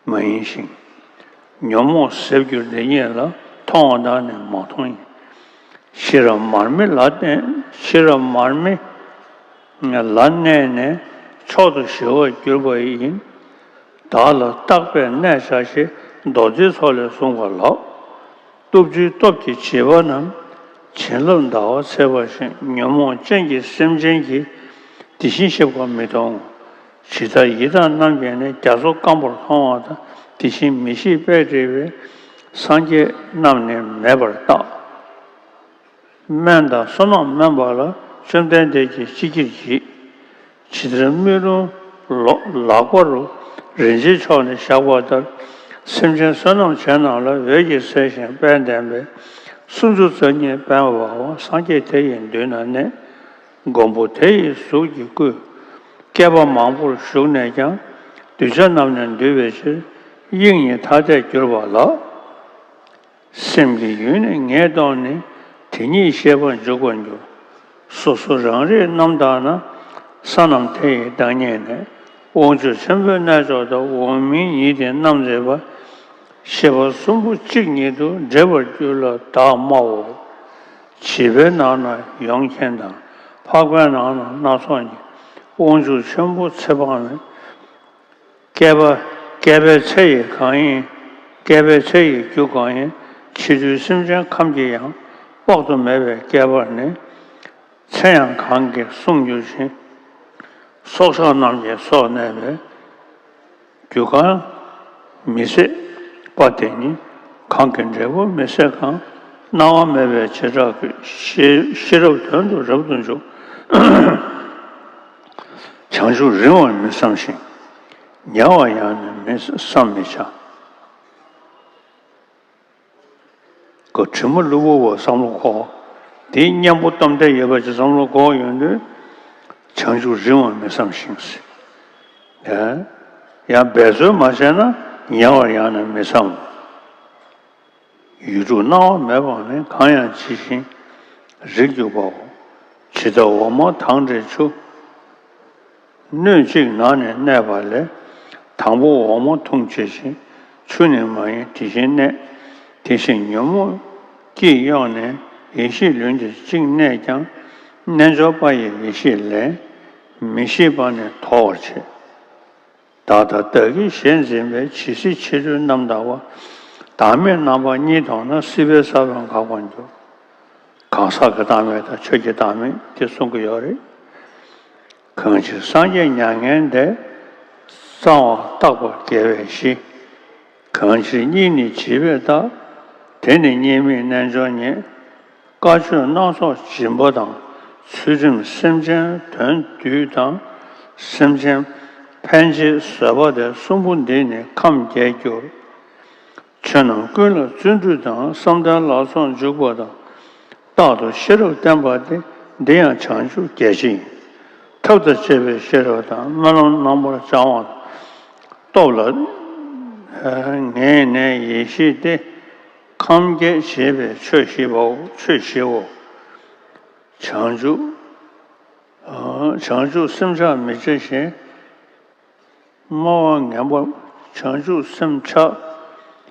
མ་ཡིན་ཞིང་། ཉོན་མོངས་ཟད་འགྱུར་འདི་ཉིད་ལ། མཐོང་བ་དག་ནི་མ་མཐོང་ཡིན། ཤེས་རབ་མར་མེ་ལ་བརྟེན། ཤེས་རབ་མར་མེ་ལ་གནས་ནས། མཆོག་ཏུ་ཞི་བར་གྱུར་པ་ཡིན། བདག་ལ་བརྟགས་པས་གནས་བྱ་ཞེས། མདོ་སྡེའི་ཚོགས་ལས་གསུངས་པ་ལགས། སྟོབས་བཅུའི་སྟོབས་ཀྱིས་བྱིས་པ་རྣམས། བྱིན་རླབས་ཟླ་བ་འཚེད་པར་བྱེད། ཉོན་མོངས་ཅན་གྱི་སེམས་ཅན་གྱིས། དེ་བཞིན་གཤེགས་པ་མི་མཐོང་ངོ་། ཇི་ལྟར་ཡི་དྭགས་རྣམས་ཀྱིས་ནི། རྒྱ་མཚོ་སྐམ་པོར་མཐོང་བ་དང་། དེ་བཞིན་མི་ཤེས་པས་བསྒྲིབས་པའི། སངས་རྒྱས་རྣམས་ནི་མེད་པར་བརྟག། སྨན་དང་བསོད་ནམས་དམན་པ་ལ། བཅོམ་ལྡན་འདས་ཀྱིས་ཅི་བགྱིར་བགྱིད། ཇི་ལྟར་སྨོན་ལམ་ལོ་ལག་པ་རུ། རིན་ཆེན་མཆོག་ནི་བཞག་པ་ལྟར། སེམས་ཅན་བསོད་ནམས་ཅན་རྣམས་ལ། འོད་ཀྱིས་གསལ་ཞིང་དཔལ་ལྡན་པས། སུམ་ཅུ་རྩ་གཉིས་པད་མ་འབར་བ། སངས་རྒྱས་དེ་ཡི་མདུན་ན་གནས། མགོན་པོ་དེ་ཡི་གཟུགས་ཀྱིས་བསྐུལ། བསྐལ་པ་མང་པོར་བཞུགས་ནས་ཀྱང་། གདུལ་བྱ་རྣམས་ནི་འདུལ་བའི་ཕྱིར། དབྱིངས་ཉིད་ཐ་དད་གྱུར་པ་ལགས། སེམས་ཀྱི་ཡུལ་ནི་ངེས་རྟོགས་ནས། དེ་ཉིད་ཤེས་པར་འཇུག་པར་འགྱུར། སོ་སོ་རང་རིག་རྣམ་དག་ན། ས་རྣམས་དེ་ཡི་བདག་ཉིད་ནས། དབང་ཕྱུག་ཆེན་པོའི་རྣལ་འབྱོར་དང་། འོག་མིན་ཉིད་དེ་རྣམ་མཛེས་པ། ཤེས་པ་གསུམ་པོ་གཅིག་ཉིད་དུ། འདྲེས་པར་གྱུར་ལ་བདག་སྨྲའོ། བྱིས་པའི་ནང་ན་ཡོངས་མཁྱེན་དང་། འཕགས་པའི་ནང་ན་སྣ་ཚོགས་ཉིད། དབང་ཕྱུག་ཆེན་པོ་ཚེ་དཔག་མེད། བསྐལ་པ། བསྐལ་པའི་ཚེ་ཡི་གང་ཡིན། བསྐལ་པའི་ཚེ་ཡི་རྒྱུ་གང་ཡིན། ཕྱི་རོལ་སེམས་ཅན་ཁམས་ཀྱི་ཡང་། དཔག་ཏུ་མེད་པའི་བསྐལ་པར་ནི། ཚེ་ཡང་གང་གིས་གསུངས་གྱུར་ཅིང་། སྲོག་ཆགས་རྣམས་ཀྱི་སྲོག་གནས་པའི། རྒྱུ་གང་མི་ཟད་པ་དེ་ཉིད། གང་གིས་འབྲས་བུ་མི་ཟད་གང་། སྣང་བ་མེད་པའི་བྱེ་བྲག་གིས། ཤེས་ཤེས་རབ་དོན་དུ་རབ་ཏུ་འཇུག། བྱང་ཆུབ་རིང་བར་མི་བསམ་ཞིང་། ཉེ་བར་ཡང་ནི་མི་བསམ་མི་བྱ། ཀོ་དྲི་མ་གློ་བུར་བ་བསམ་བློ་འཁོར། དེའི་གཉེན་པོ་སྟོབས་ལྡན་ཡོད་པ་ཅིག་བསམ་བློ་འཁོར་ཡོང་དུས། བྱང་ཆུབ་རིང་བར་མི་བསམ་ཞིང་ཟེར། ཡང་འབད་རྩོལ་མ་བྱས་ན་ཉེ་བར་ཡང་ན་མི་བསམ། ཡུལ་དྲུག་སྣང་བ་མེད་པ་ནི། གང་ཡང་ཇི་བཞིན་རིག་གྱུར་པའོ། ཇི་ལྟར་འོ་མ་དང་འདྲའི་ཆུ། སྣོད་གཅིག་ནང་ནས་གནས་པ་ལས། དང་པོ་འོ་མ་འཐུང་བྱེད་ཅིང་། ཆུ་ནི་མ་ཡིན་དེ་བཞིན་གནས། དེ་བཞིན་ཉོན་མོངས་ཀྱིས་གཡོགས་ནས། ཡེ་ཤེས་ལུས་འདི་གཅིག་གནས་ཀྱང་། རྣལ་འབྱོར་པ་ཡི་ཡེ་ཤེས་ལས། མི་ཤེས་པ་ནི་དོར་བར་བྱེད། བདག་དང་བདག་གིས་གཞན་འཛིན་པའི། ཇི་སྲིད་ཕྱི་རོལ་རྣམ་དག་པ། བདག་མེད་རྣམ་པ་གཉིས་མཐོང་ན། སྲིད་པའི་ས་བོན་འགག་པར་འགྱུར། གང་ཟག་གི་བདག་མེད་དང་ཆོས་ཀྱི་བདག་མེད་དེ་གསུང་གི་ཡོད་རེད། གང་ཕྱིར་སངས་རྒྱས་མྱ་ངན་འདས། གསང་བ་རྟག་པར་དགེ་བའི་གཞི། གང་ཕྱིར་གཉིས་ནི་བྱིས་པའི་རྟགས། དེ་ནི་གཉིས་མེད་རྣལ་འབྱོར་ཉིད། དཀའ་སྤྱོད་སྣ་ཚོགས་སྦྱིན་པ་དང་། ཚུལ་ཁྲིམས་སེམས་ཅན་དོན་བསྡུས་དང་། སེམས་ཅན་ཕན་བྱེད་བཟོད་པ་སྟེ། གསུམ་པོ་འདིས་ནི་ཁམས་རྒྱས་འགྱུར། ཆོས་རྣམས་ཀུན་ལ་བརྩོན་འགྲུས་དང་། བསམ་གཏན་ལ་སོགས་འཇུག་པ་དང་། རྟག་ཏུ་ཤེས་རབ་བརྟན་པ་སྟེ། འདི་ཡང་བྱང་ཆུབ་རྒྱལ་ཆེན་ཡིན། ཐབས་དང་བཅས་པའི་ཤེས་རབ་དང་། སྨོན་ལམ་རྣམ་པར་བྱང་བ་དང་། སྟོབས་ལ་ངེས་གནས་ཡེ་ཤེས་ཏེ། ཁམས་རྒྱས་བྱེད་པའི་ཆོས་བཞི་པའོ། ཆོས་བཞིའོ། བྱང་ཆུབ། བྱང་ཆུབ་སེམས་ཆགས་མི་བྱ་ཞིང་། སྨྲ་བ་ངན་པ། བྱང་ཆུབ་སེམས་ཆགས་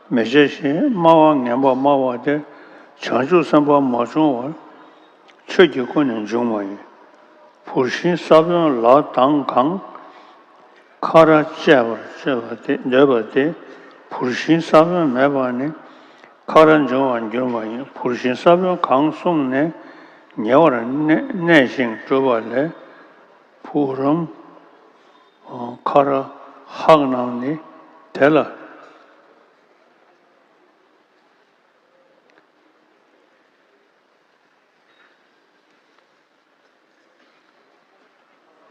མི་བྱ་ཞིང་། སྨྲ་བ་ངན་པ་སྨྲ་བ་སྟེ། བྱང་ཆུབ་སེམས་དཔའ་མ་བྱུང་བར། ཆོས་ཀྱི་སྐུ་ནི་འབྱུང་བ་ཡིན། བུར་ཤིང་ས་བོན་ལ་དང་གང་། ཁ་ར་བཅད་པར་སྤྱོད་པ་སྟེ། འདོད་པ་སྟེ། བུར་ཤིང་ས་བོན་མེད་པ་ནི། ཁ་ར་འབྱུང་བར་འགྱུར་བ་ཡིན། བུར་ཤིང་ས་བོན་གང་གསུངས་ནས། ཉེ་བར་གནས་གནས་ཤིང་གྲུབ་པ་ལས། བུ་རམ། ཁ་ར་ཧག་རྣམས་ནི་དེ་ལ།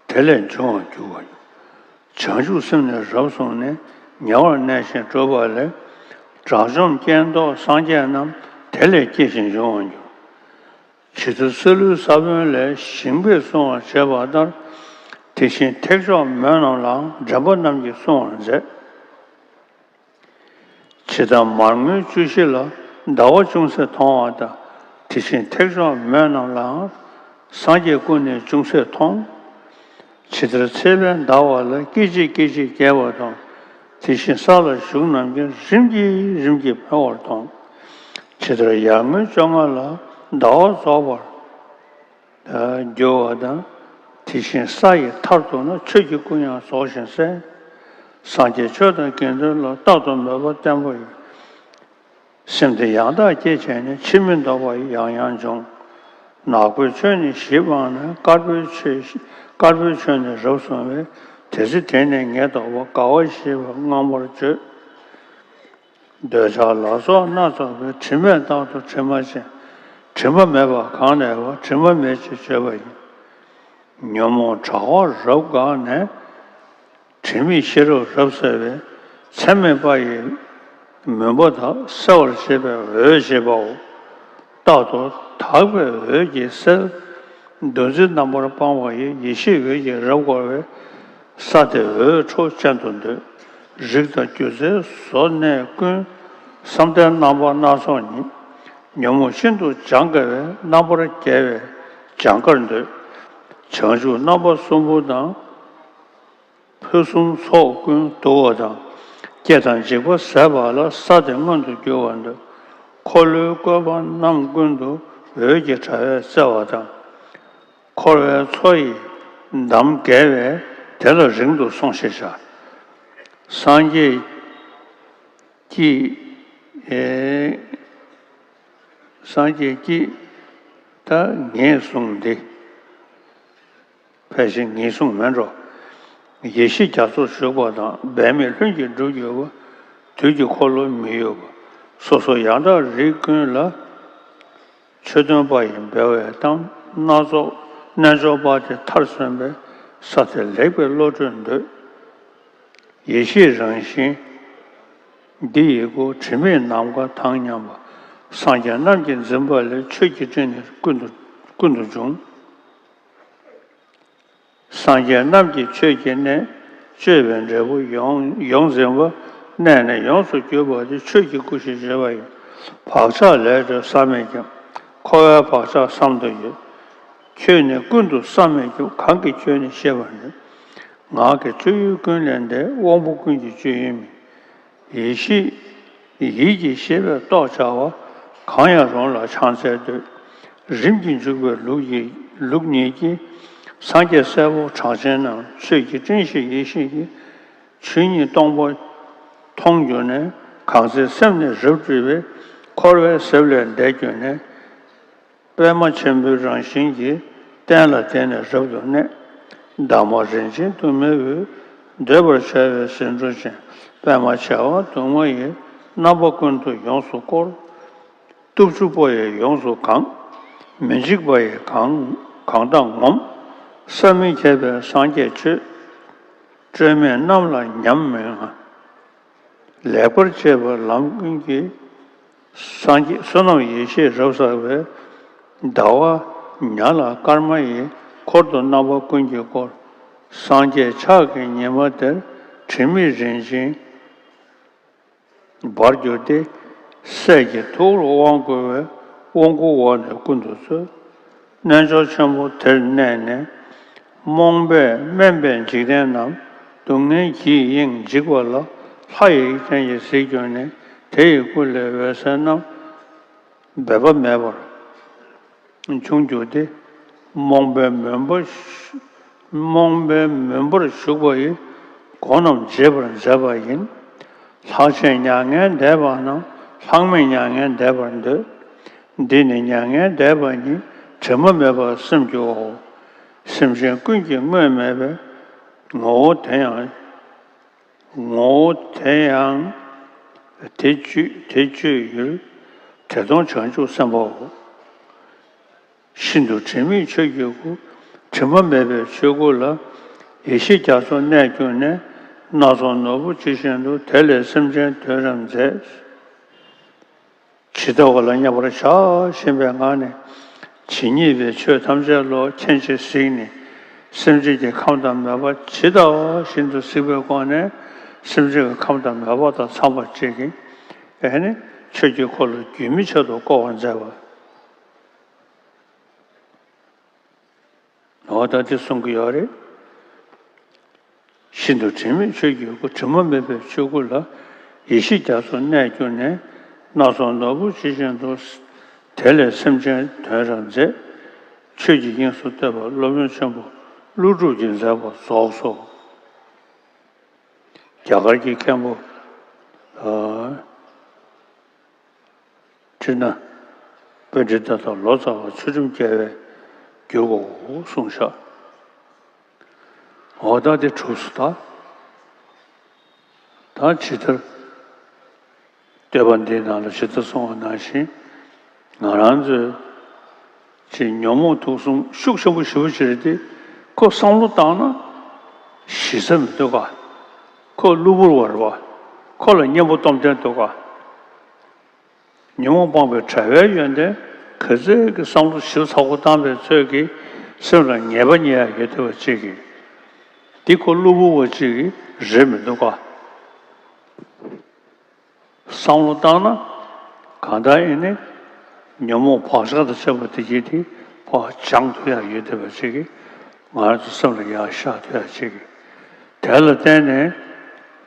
དེ་ལས་འབྱུང་བར་འགྱུར་བ་ཡིན། བྱང་ཆུབ་སེམས་ནི་རབ་བཟུང་ནས། ཉེ་བར་གནས་ཤིང་གྲུབ་པ་ལས། དགྲ་བཅོམ་སྐྱེ་མདོག་སངས་རྒྱས་རྣམས། དེ་ལས་སྐྱེ་ཞིང་འབྱུང་བར་འགྱུར། ཇི་ལྟར་སྲེག་བླུགས་ས་བོན་ལས། ཞིང་པས་བསྲུང་བར་བྱེད་པ་ལྟར། དེ་བཞིན་ཐེག་མཆོག་མོས་རྣམས་ལའང་། འདྲེན་པ་རྣམས་ཀྱིས་བསྲུང་བར་མཛད། ཇི་ལྟར་མར་ངོའི་བཅུད་བཞི་ལ། ཟླ་བ་ཅུང་ཟད་མཐོང་བ་ལྟར། དེ་བཞིན་ཐེག་མཆོག་མོས་རྣམས་ལའང་། སངས་རྒྱས་སྐུ་ནི་ཅུང་ཟད་མཐོང་། ཇི་ལྟར་ཚེས་པའི་ཟླ་བ་ལ། སྐད་ཅིག་སྐད་ཅིག་རྒྱས་པ་མཐོང་། དེ་བཞིན་ས་ལ་བཞུགས་རྣམས་ཀྱང་། རིམ་གྱིས་རིམ་གྱིས་འཕེལ་བར་མཐོང་། ཇི་ལྟར་ཡར་ངོའི་བཅོ་ལྔ་ལ། ཟླ་བ་རྫོགས་པར་འགྱུར་བ་དང་། དེ་བཞིན་ས་ཡི་མཐར་ཐུག་ན། ཆོས་ཀྱི་སྐུ་ཡང་རྫོགས་ཤིང་གསལ། སངས་རྒྱས་ཆོས་དང་དགེ་འདུན་ལ། རྟག་ཏུ་མོས་པ་བརྟན་པོ་ཡིས། སེམས་འདི་ཡང་དག་བསྐྱེད་བྱས་ནས། ཕྱིར་མི་ལྡོག་པ་ཡང་ཡང་འབྱུང་། ནག་པོའི་ཆོས་ནི་བཞི་སྤངས་ནས། དཀར་པོའི་ཆོས་དཀར་པོའི་ཆོས་ནི་རབ་བཟུང་བས། དེ་ཚེ་དེ་ནས་ངེས་རྟོགས་པ། དགའ་བ་ཞེས་པ་མངོན་པར་བརྗོད། འདོད་ཆགས་ལ་སོགས་སྣ་ཚོགས་པའི། དྲི་མས་རྟག་ཏུ་དྲི་མ་བྱས། དྲི་མ་མེད་པ་གང་ལས་པ། དྲི་མ་མེད་ཅེས་བརྗོད་པ་ཡིན། ཉོན་མོངས་དྲ་བ་རབ་འགགས་ནས། དྲི་མེད་ཤེས་རབ་རབ་གསལ་བས། མཚམས་མེད་པ་ཡི་མུན་པ་དག། སེལ་བར་བྱེད་པའི་འོད་ཅེས་པའོ། རྟག་ཏུ་དག་པའི་འོད་ཀྱིས་གསལ། འདུ་འཛི་རྣམ་པར་སྤངས་པ་ཡི། ཡེ་ཤེས་འོད་ཀྱིས་རབ་བསྐོར་བས། ས་དེ་འོད་འཕྲོ་ཅན་དུ་འདོད། རིགས་དང་རྒྱུ་རྫས་བཟོ་གནས་ཀུན། བསམ་གཏན་རྣམ་པ་སྣ་ཚོགས་ཉིད། ཉོན་མོངས་ཤིན་ཏུ་སྦྱངས་དཀའ་བས། རྣམ་པར་རྒྱལ་བས་སྦྱངས་དཀར་འདོད། བྱང་ཆུབ་རྣམ་པ་གསུམ་པོ་དང་། ཕུན་སུམ་ཚོགས་ཀུན་འདུ་བ་དང་། སྐྱེ་དང་འཇིག་པ་ཟད་པ་ལ། ས་དེ་མངོན་དུ་གྱུར་པར་འདོད། འཁོར་ལོའི་བཀོད་པ་རྣམས་ཀུན་ཏུ། འོད་ཀྱི་དྲ་བས་གསལ་བ་དང་། འཁོར་བའི་མཚོ་ཡི་འདམ་བརྒལ་བས། དེ་ལ་རིང་དུ་སོང་ཞེས་བྱ། སངས་རྒྱས་ཀྱིས། ཨེ། སངས་རྒྱས་ཀྱིས་ད་ངེས་གསུངས་འདི། ཕལ་ཆེར་ངེས་གསུངས་མེད་འགྲོ། ཡེ་ཤེས་རྒྱ་མཚོར་ཞུགས་པ་དང་། འབད་མེད་ལྷུན་གྱིས་འགྲུབ་འགྱུར་བ། དུས་ཀྱི་འཁོར་ལོ་མི་ཡོད་པ། སོ་སོ་ཡང་དག་རིགས་ཀུན་ལ། ཆོས་སྟོན་པ་ཡི་འབད་བས་གཏམས། སྣ་ཚོགས་རྣལ་འབྱོར་པ་དེ་མཐར་སོན་པས། ས་དེར་ལེགས་པའི་བློ་གྲོས་འདོད། ཡེ་ཤེས་རང་བཞིན་འདི་ཡི་སྐུ། དྲི་མེད་ནམ་མཁའ་དང་མཉམ་པ། སངས་རྒྱས་རྣམས་ཀྱིས་འཛིན་པ་ལས། ཆོས་ཀྱི་སྤྲིན་ནི་ཀུན་ཏུ་ ཀུན་ཏུ་འབྱུང་། སངས་རྒྱས་རྣམས་ཀྱི་ཆོས་ཀྱི་གནས། སྤྱོད་པའི་འབྲས་བུ་ཡོངས་ཡོངས་འཛིན་པ། གནས་ནས་ཡོངས་སུ་གྱུར་པ་དེ་ཆོས་ཀྱི་སྐུ་ཞེས་བརྗོད་པ་ཡིན། བག་ཆགས་ལས་གྲོལ་བསམ་མི་ཁྱབ། འཁོར་བའི་བག་ཆགས་བསམ་དུ་ཡོད། ཁྱོད་ནི་ཀུན་ཏུ་བསམ་མི་ཁྱབ། གང་གིས་ཁྱོད་ནི་ཤེས་པར་ནུས། ངག་གི་སྤྱོད་ཡུལ་ཀུན་ལས་འདས། དབང་པོ་ཀུན་གྱི་སྤྱོད་ཡུལ་མིན། ཡེ་ཤེས་ཡིད་ཀྱི་ཤེས་པས་རྟོགས་བྱ་བ། གང་ཡང་རུང་ལ་ཕྱག་འཚལ་བསྟོད། རིམ་གྱིས་འཇུག་པའི་ལུགས་ཀྱི་ལུགས་གཉིས་ཀྱིས། སངས་རྒྱས་སྲས་པོ་གྲགས་ཆེན་རྣམས། ཆོས་ཀྱི་སྤྲིན་བཞིན་ཡེ་ཤེས་ཀྱི། ཆོས་ཉིད་སྟོང་པ་མཐོང་གྱུར་ནས། གང་ཚེ་སེམས་ནི་རབ་སྤྲུལ་པས། འཁོར་བའི་ཟེབ་ལས་འདས་གྱུར་ནས། པདྨ་ཆེན་པོའི་རང་བཞིན་གྱིས། བསྟན་ལ་དེ་ནི་རབ་ཏུ་གནས། འདབ་མ་རིན་ཆེན་དུ་མའི་འོད། འདོད་པར་བྱ་བའི་ཟེའུ་འབྲུ་ཅན། པདྨ་བྱེ་བ་དུ་མ་ཡིས། རྣམ་པ་ཀུན་ཏུ་ཡོངས་སུ་བསྐོར། སྟོབས་བཅུ་པོ་ཡིས་ཡོངས་སུ་གང་། མི་འཇིགས་པ་ཡིས་གང་གང་དག་ངོམས། བསམ་མི་ཁྱབ་པའི་སངས་རྒྱས་མཆོད། སྤྲོས་མེད་རྣམས་ལ་ཉམས་མི་དགའ། ལེགས་པར་སྤྱད་པ་ལམ་ཀུན་གྱི། སངས་རྒྱས་བསོད་ནམས་ཡེ་ཤེས་རབ་བསགས་པའི། ཟླ་བ་ཉ་ལ་སྐར་མ་ཡི། འཁོར་དུ་རྣམ་པ་ཀུན་གྱིས་བསྐོར། སངས་རྒྱས་ཕྱག་གི་ཉི་མ་དེར། དྲི་མེད་རིན་ཆེན་འབར་གྱུར་ཏེ། སྲས་ཀྱི་ཐུགས་ལ་དབང་བསྐུར་བས། དབང་བསྐུར་འོག་ནས་ཀུན་ཏུ་སྩོལ། རྣལ་འབྱོར་ཆེན་པོ་དེར་གནས་ནས། རྨོངས་པས་དམན་པའི་འཇིག་རྟེན་རྣམས། སྡུག་བསྔལ་གྱིས་དབྱིངས་འཇིག་པ་ལ། ལྷ་ཡི་རིགས་ཅན་གྱིས་གཟིགས་གྱུར་ནས། དེ་ཡི་སྐུ་ལས་འོད་ཟེར་རྣམས། འབད་པ་མེད་པར་འབྱུང་གྱུར་ཏེ། རྨོངས་པའི་མུན་པ་རྨོངས་པའི་མུན་པར་ཞུགས་པ་ཡི། སྒོ་རྣམས་འབྱེད་པར་མཛད་པ་ཡིན། ལྷག་བཅས་མྱ་ངན་འདས་པ་རྣམས། ལྷག་མེད་མྱ་ངན་འདས་པར་འདོད། འདི་ནི་མྱ་ངན་འདས་པ་ཉིད། དྲི་མ་མེད་པར་སེམས་རྒྱུའོ། སེམས་ཅན་ཀུན་གྱི་དངོས་མེད་པའི། ངོ་བོ་དེ་ཡང་། ངོ་བོ་དེ་ཡང་། དེ་སྤྱོད་དེ་སྤྱོད་ཡུལ། དེ་མཐོང་བྱང་ཆུབ་སེམས་དཔའོ། ཤིན་ཏུ་དྲི་མེད་ཆོས་ཀྱི་སྐུ། དྲི་མ་མེད་པའི་ཆོས་སྐུ་ལ། ཡེ་ཤེས་རྒྱ་མཚོར་གནས་གྱུར་ནས། སྣ་ཚོགས་ནོར་བུ་ཇི་བཞིན་དུ། དེ་ལས་སེམས་ཅན་དོན་རབ་མཛད། ཇི་ལྟ་བ་ལ་མཉམ་པར་བཞག་བཞིན་པའི་ངང་ནས། ཇི་སྙེད་པའི་ཆོས་ཐམས་ཅད་བློ་ཁྱེད་ཀྱིས་གཟིགས་ནས། སེམས་ཅན་གྱི་ཁམས་དང་མོས་པ་ཇི་ལྟ་བ་བཞིན་དུ་གཟིགས་པའི་སྒོ་ནས། སེམས་ཅན་གྱི་ཁམས་དང་མོས་པ་དང་འཚམས་པ་ཅིག་གིས། ཨེ་ནི། ཆོས་ཀྱི་འཁོར་ལོ་རྒྱུན་མི་ཆད་དུ་བསྐོར་བར་མཛད་པ། འོ་ད་དེ་གསུང་གི་ཡོད་རེད། ཤིན་ཏུ་དྲི་མེད་ཆོས་ཀྱི་སྐུ། དྲི་མ་མེད་པའི་ཆོས་སྐུ་ལ། ཡེ་ཤེས་རྒྱ་མཚོར་གནས་གྱུར་ནས། སྣ་ཚོགས་ནོར་བུ་ཇི་བཞིན་དུ། དེ་ལས་སེམས་ཅན་དོན་རབ་མཛད། ཆོས་ཀྱི་དབྱིངས་སུ་བསྟོད་པ་སློབ་དཔོན་ཆེན་པོ་ཀླུ་སྒྲུབ་ཀྱིས་མཛད་པ་རྫོགས་སོ། རྒྱ་གར་གྱི་མཁན་པོ། ཨ། ཁྲིད་ན། པཎྜི་ཏ་དང་ལོ་ཙཱ་བ་ཚུལ་ཁྲིམས་རྒྱལ་བས་བསྒྱུར་བའོ་གསུངས་ཤག་འོ་ད་དེ་གྲུབ་སོང་ད། ད་ཇི་ལྟར། བསྟོད་པ་འདིའི་ནང་ལ་ཇི་ལྟར་གསུངས་པ་ནང་བཞིན། ང་རང་ཚོའི་ཅིག་ཉོན་མོངས་དུག་གསུམ་ཤུགས་ཆེན་པོ་ཞེ་པོ་ཅིག་རེད་དེ། ཁོ་བསམ་བློ་བཏང་ན་ཞི་ས་མི་འདུག་ག་ཁོ་གློ་བུར་བ་རེད་བ། ཁོ་ལ་གཉེན་པོ་སྟོབས་ལྡན་འདུག་ག་ཉོན་མོངས་སྤངས་པའི་བྱ་བའི་ཡོན་ཏན་ག་ཚོད་ཀྱི་བསམ་བློ་ཞིབ་ཚགས་པོ་བཏང་པའི་ཚོད་ཀྱིས་སེམས་ལ་ངེས་པ་རྙེད་ཡ་ཡོད་བསྡད་པ་ཅིག་གིས། འདི་ཁོ་གློ་བུར་བ་ཅིག་གིས་རེད་མི་འདུག་ག་བསམ་བློ་བཏང་ན་གང་ལྟར་ཨེ་ནི་ཉོན་མོངས་བག་ཆགས་དང་བཅས་པ་དེ་གྱིས་དེ་ཕར་སྦྱང་ཐུབ་ཡ་ཡོད་བསྡད་པ་ཅིག་གིས། ང་རང་ཚོ་སེམས་ལ་ཡར་ཤར་ཐུབ་ཡ་ཅིག་གིས། དེ་ལ་བརྟེན་ནས་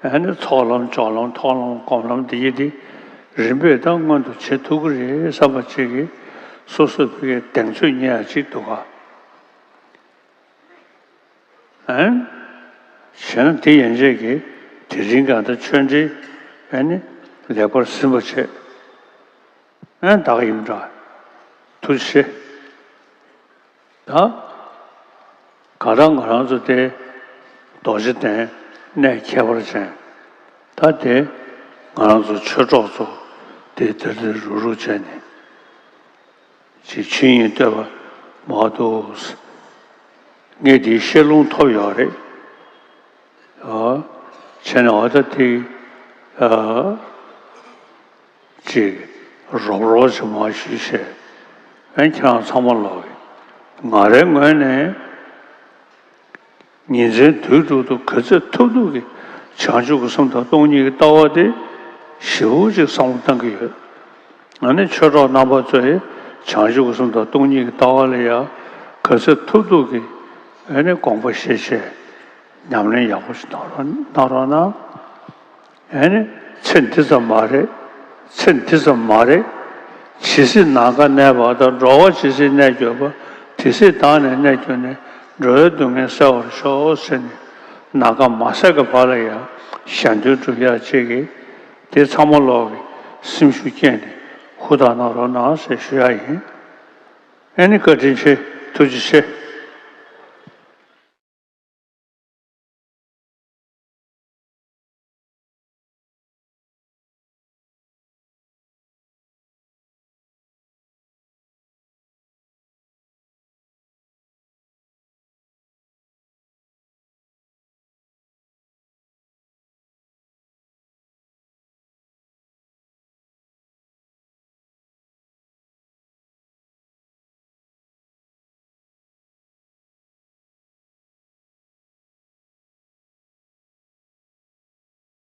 ཨ་ནི་ཚོགས་ལམ་སྦྱོར་ལམ་མཐོང་ལམ་སྒོམ་ལམ་འདི་ཡི་དེ་རིམ་པས་ད་མངོན་དུ་བྱེད་ཐུབ་ཀྱི་རེད་བསམ་པ་ཅིག་གིས་སོ་སོའི་ཕ་གིའི་གདེང་ཚོད་རྙེད་ཡ་ཅིག་འདུག་ག་ཨ་ནི་བྱས་ན་དེ་ཡན་ཆད་ཀྱིས་དེ་རིང་གང་ལྟར་ཆོས་འབྲེལ་ཨ་ནི་ལེགས་པར་ཟིན་པ་བྱས། ཨ་ནི་ད་ག་ཡིན་འདྲ། ཐུགས་རྗེ་ཆེ། ད། གང་ལྟར་ང་རང་ཚོ་དེ་རྡོ་རྗེ་གདན་གནས་ཁྱད་པར་ཅན། ད་དེ་ང་རང་ཚོ་ཆོས་གྲོགས་ཚོ་དེ་དེར་དེར་རུག་རུག་བྱས་ནས་ཅིག་ཆོས་དབྱིངས་བསྟོད་པ་མ་གཏོགས་ངས་དེའི་བཤད་ལུང་ཐོབ་ཡོད་རེད། ཨ། བྱས་ནས་འོ་ད་དེ་ཨ། ཅིག་རོབ་རོབ་ཅིག་མར་ཞུས་བྱས། ཨ་ནི་ཁྱེད་རང་ཚང་མ་ལོག་གི་ ང་རའི་ངོས་ནས་ཉིན་མཚན་དུས་དྲུག་ཏུ་ག་ཚོད་ཐུབ་ཐུབ་ཀྱིས་བྱང་ཆུབ་ཀྱི་སེམས་དང་སྟོང་ཉིད་ཀྱི་ལྟ་བ་དེ་ཞེ་པོ་ཅིག་བསམ་བློ་བཏང་གི་ཡོད། ཨ་ནི་ཆོས་གྲོགས་རྣམ་པ་ཚོས་བྱང་ཆུབ་ཀྱི་སེམས་དང་སྟོང་ཉིད་ཀྱི་ལྟ་བ་ལ་ཡང་ག་ཚོད་ཐུབ་ཐུབ་ཀྱིས་ཨ་ནི་དགོངས་པ་བཞེས་བྱས་ཉམས་ལེན་ཡག་པོ་ཞིག་གནང་རོགས་གནང་རོགས་གནང་། ཨེ་ནི། ཚེ་འདི་ཙམ་མ་རེད། ཚེ་འདི་ཙམ་མ་རེད། ཇི་སྲིད་ནམ་མཁའ་གནས་པ་དང་འགྲོ་བ་ཇི་སྲིད་གནས་གྱུར་པ། དེ་སྲིད་བདག་ནི་གནས་གྱུར་ནས། འགྲོ་བའི་སྡུག་བསྔལ་སེལ་བར་ཤོག་ཟེར་ནས། ནམ་མཁའ་མ་ཟད་ཀྱི་བར་ལ་ཡང་གཞན་དོན་སྒྲུབ་ཡག་ཅིག་གིས། དེ་ཚང་མ་ལོག་གི་སེམས་ཤུགས་བསྐྱེད་ནས་ཧུར་ཐག་གནང་རོགས་གནང་ཟེར་ཞུ་ཡག་ཡིན། ཨེ་ནི། བཀའ་དྲིན་ཆེ། ཐུགས་རྗེ་ཆེ།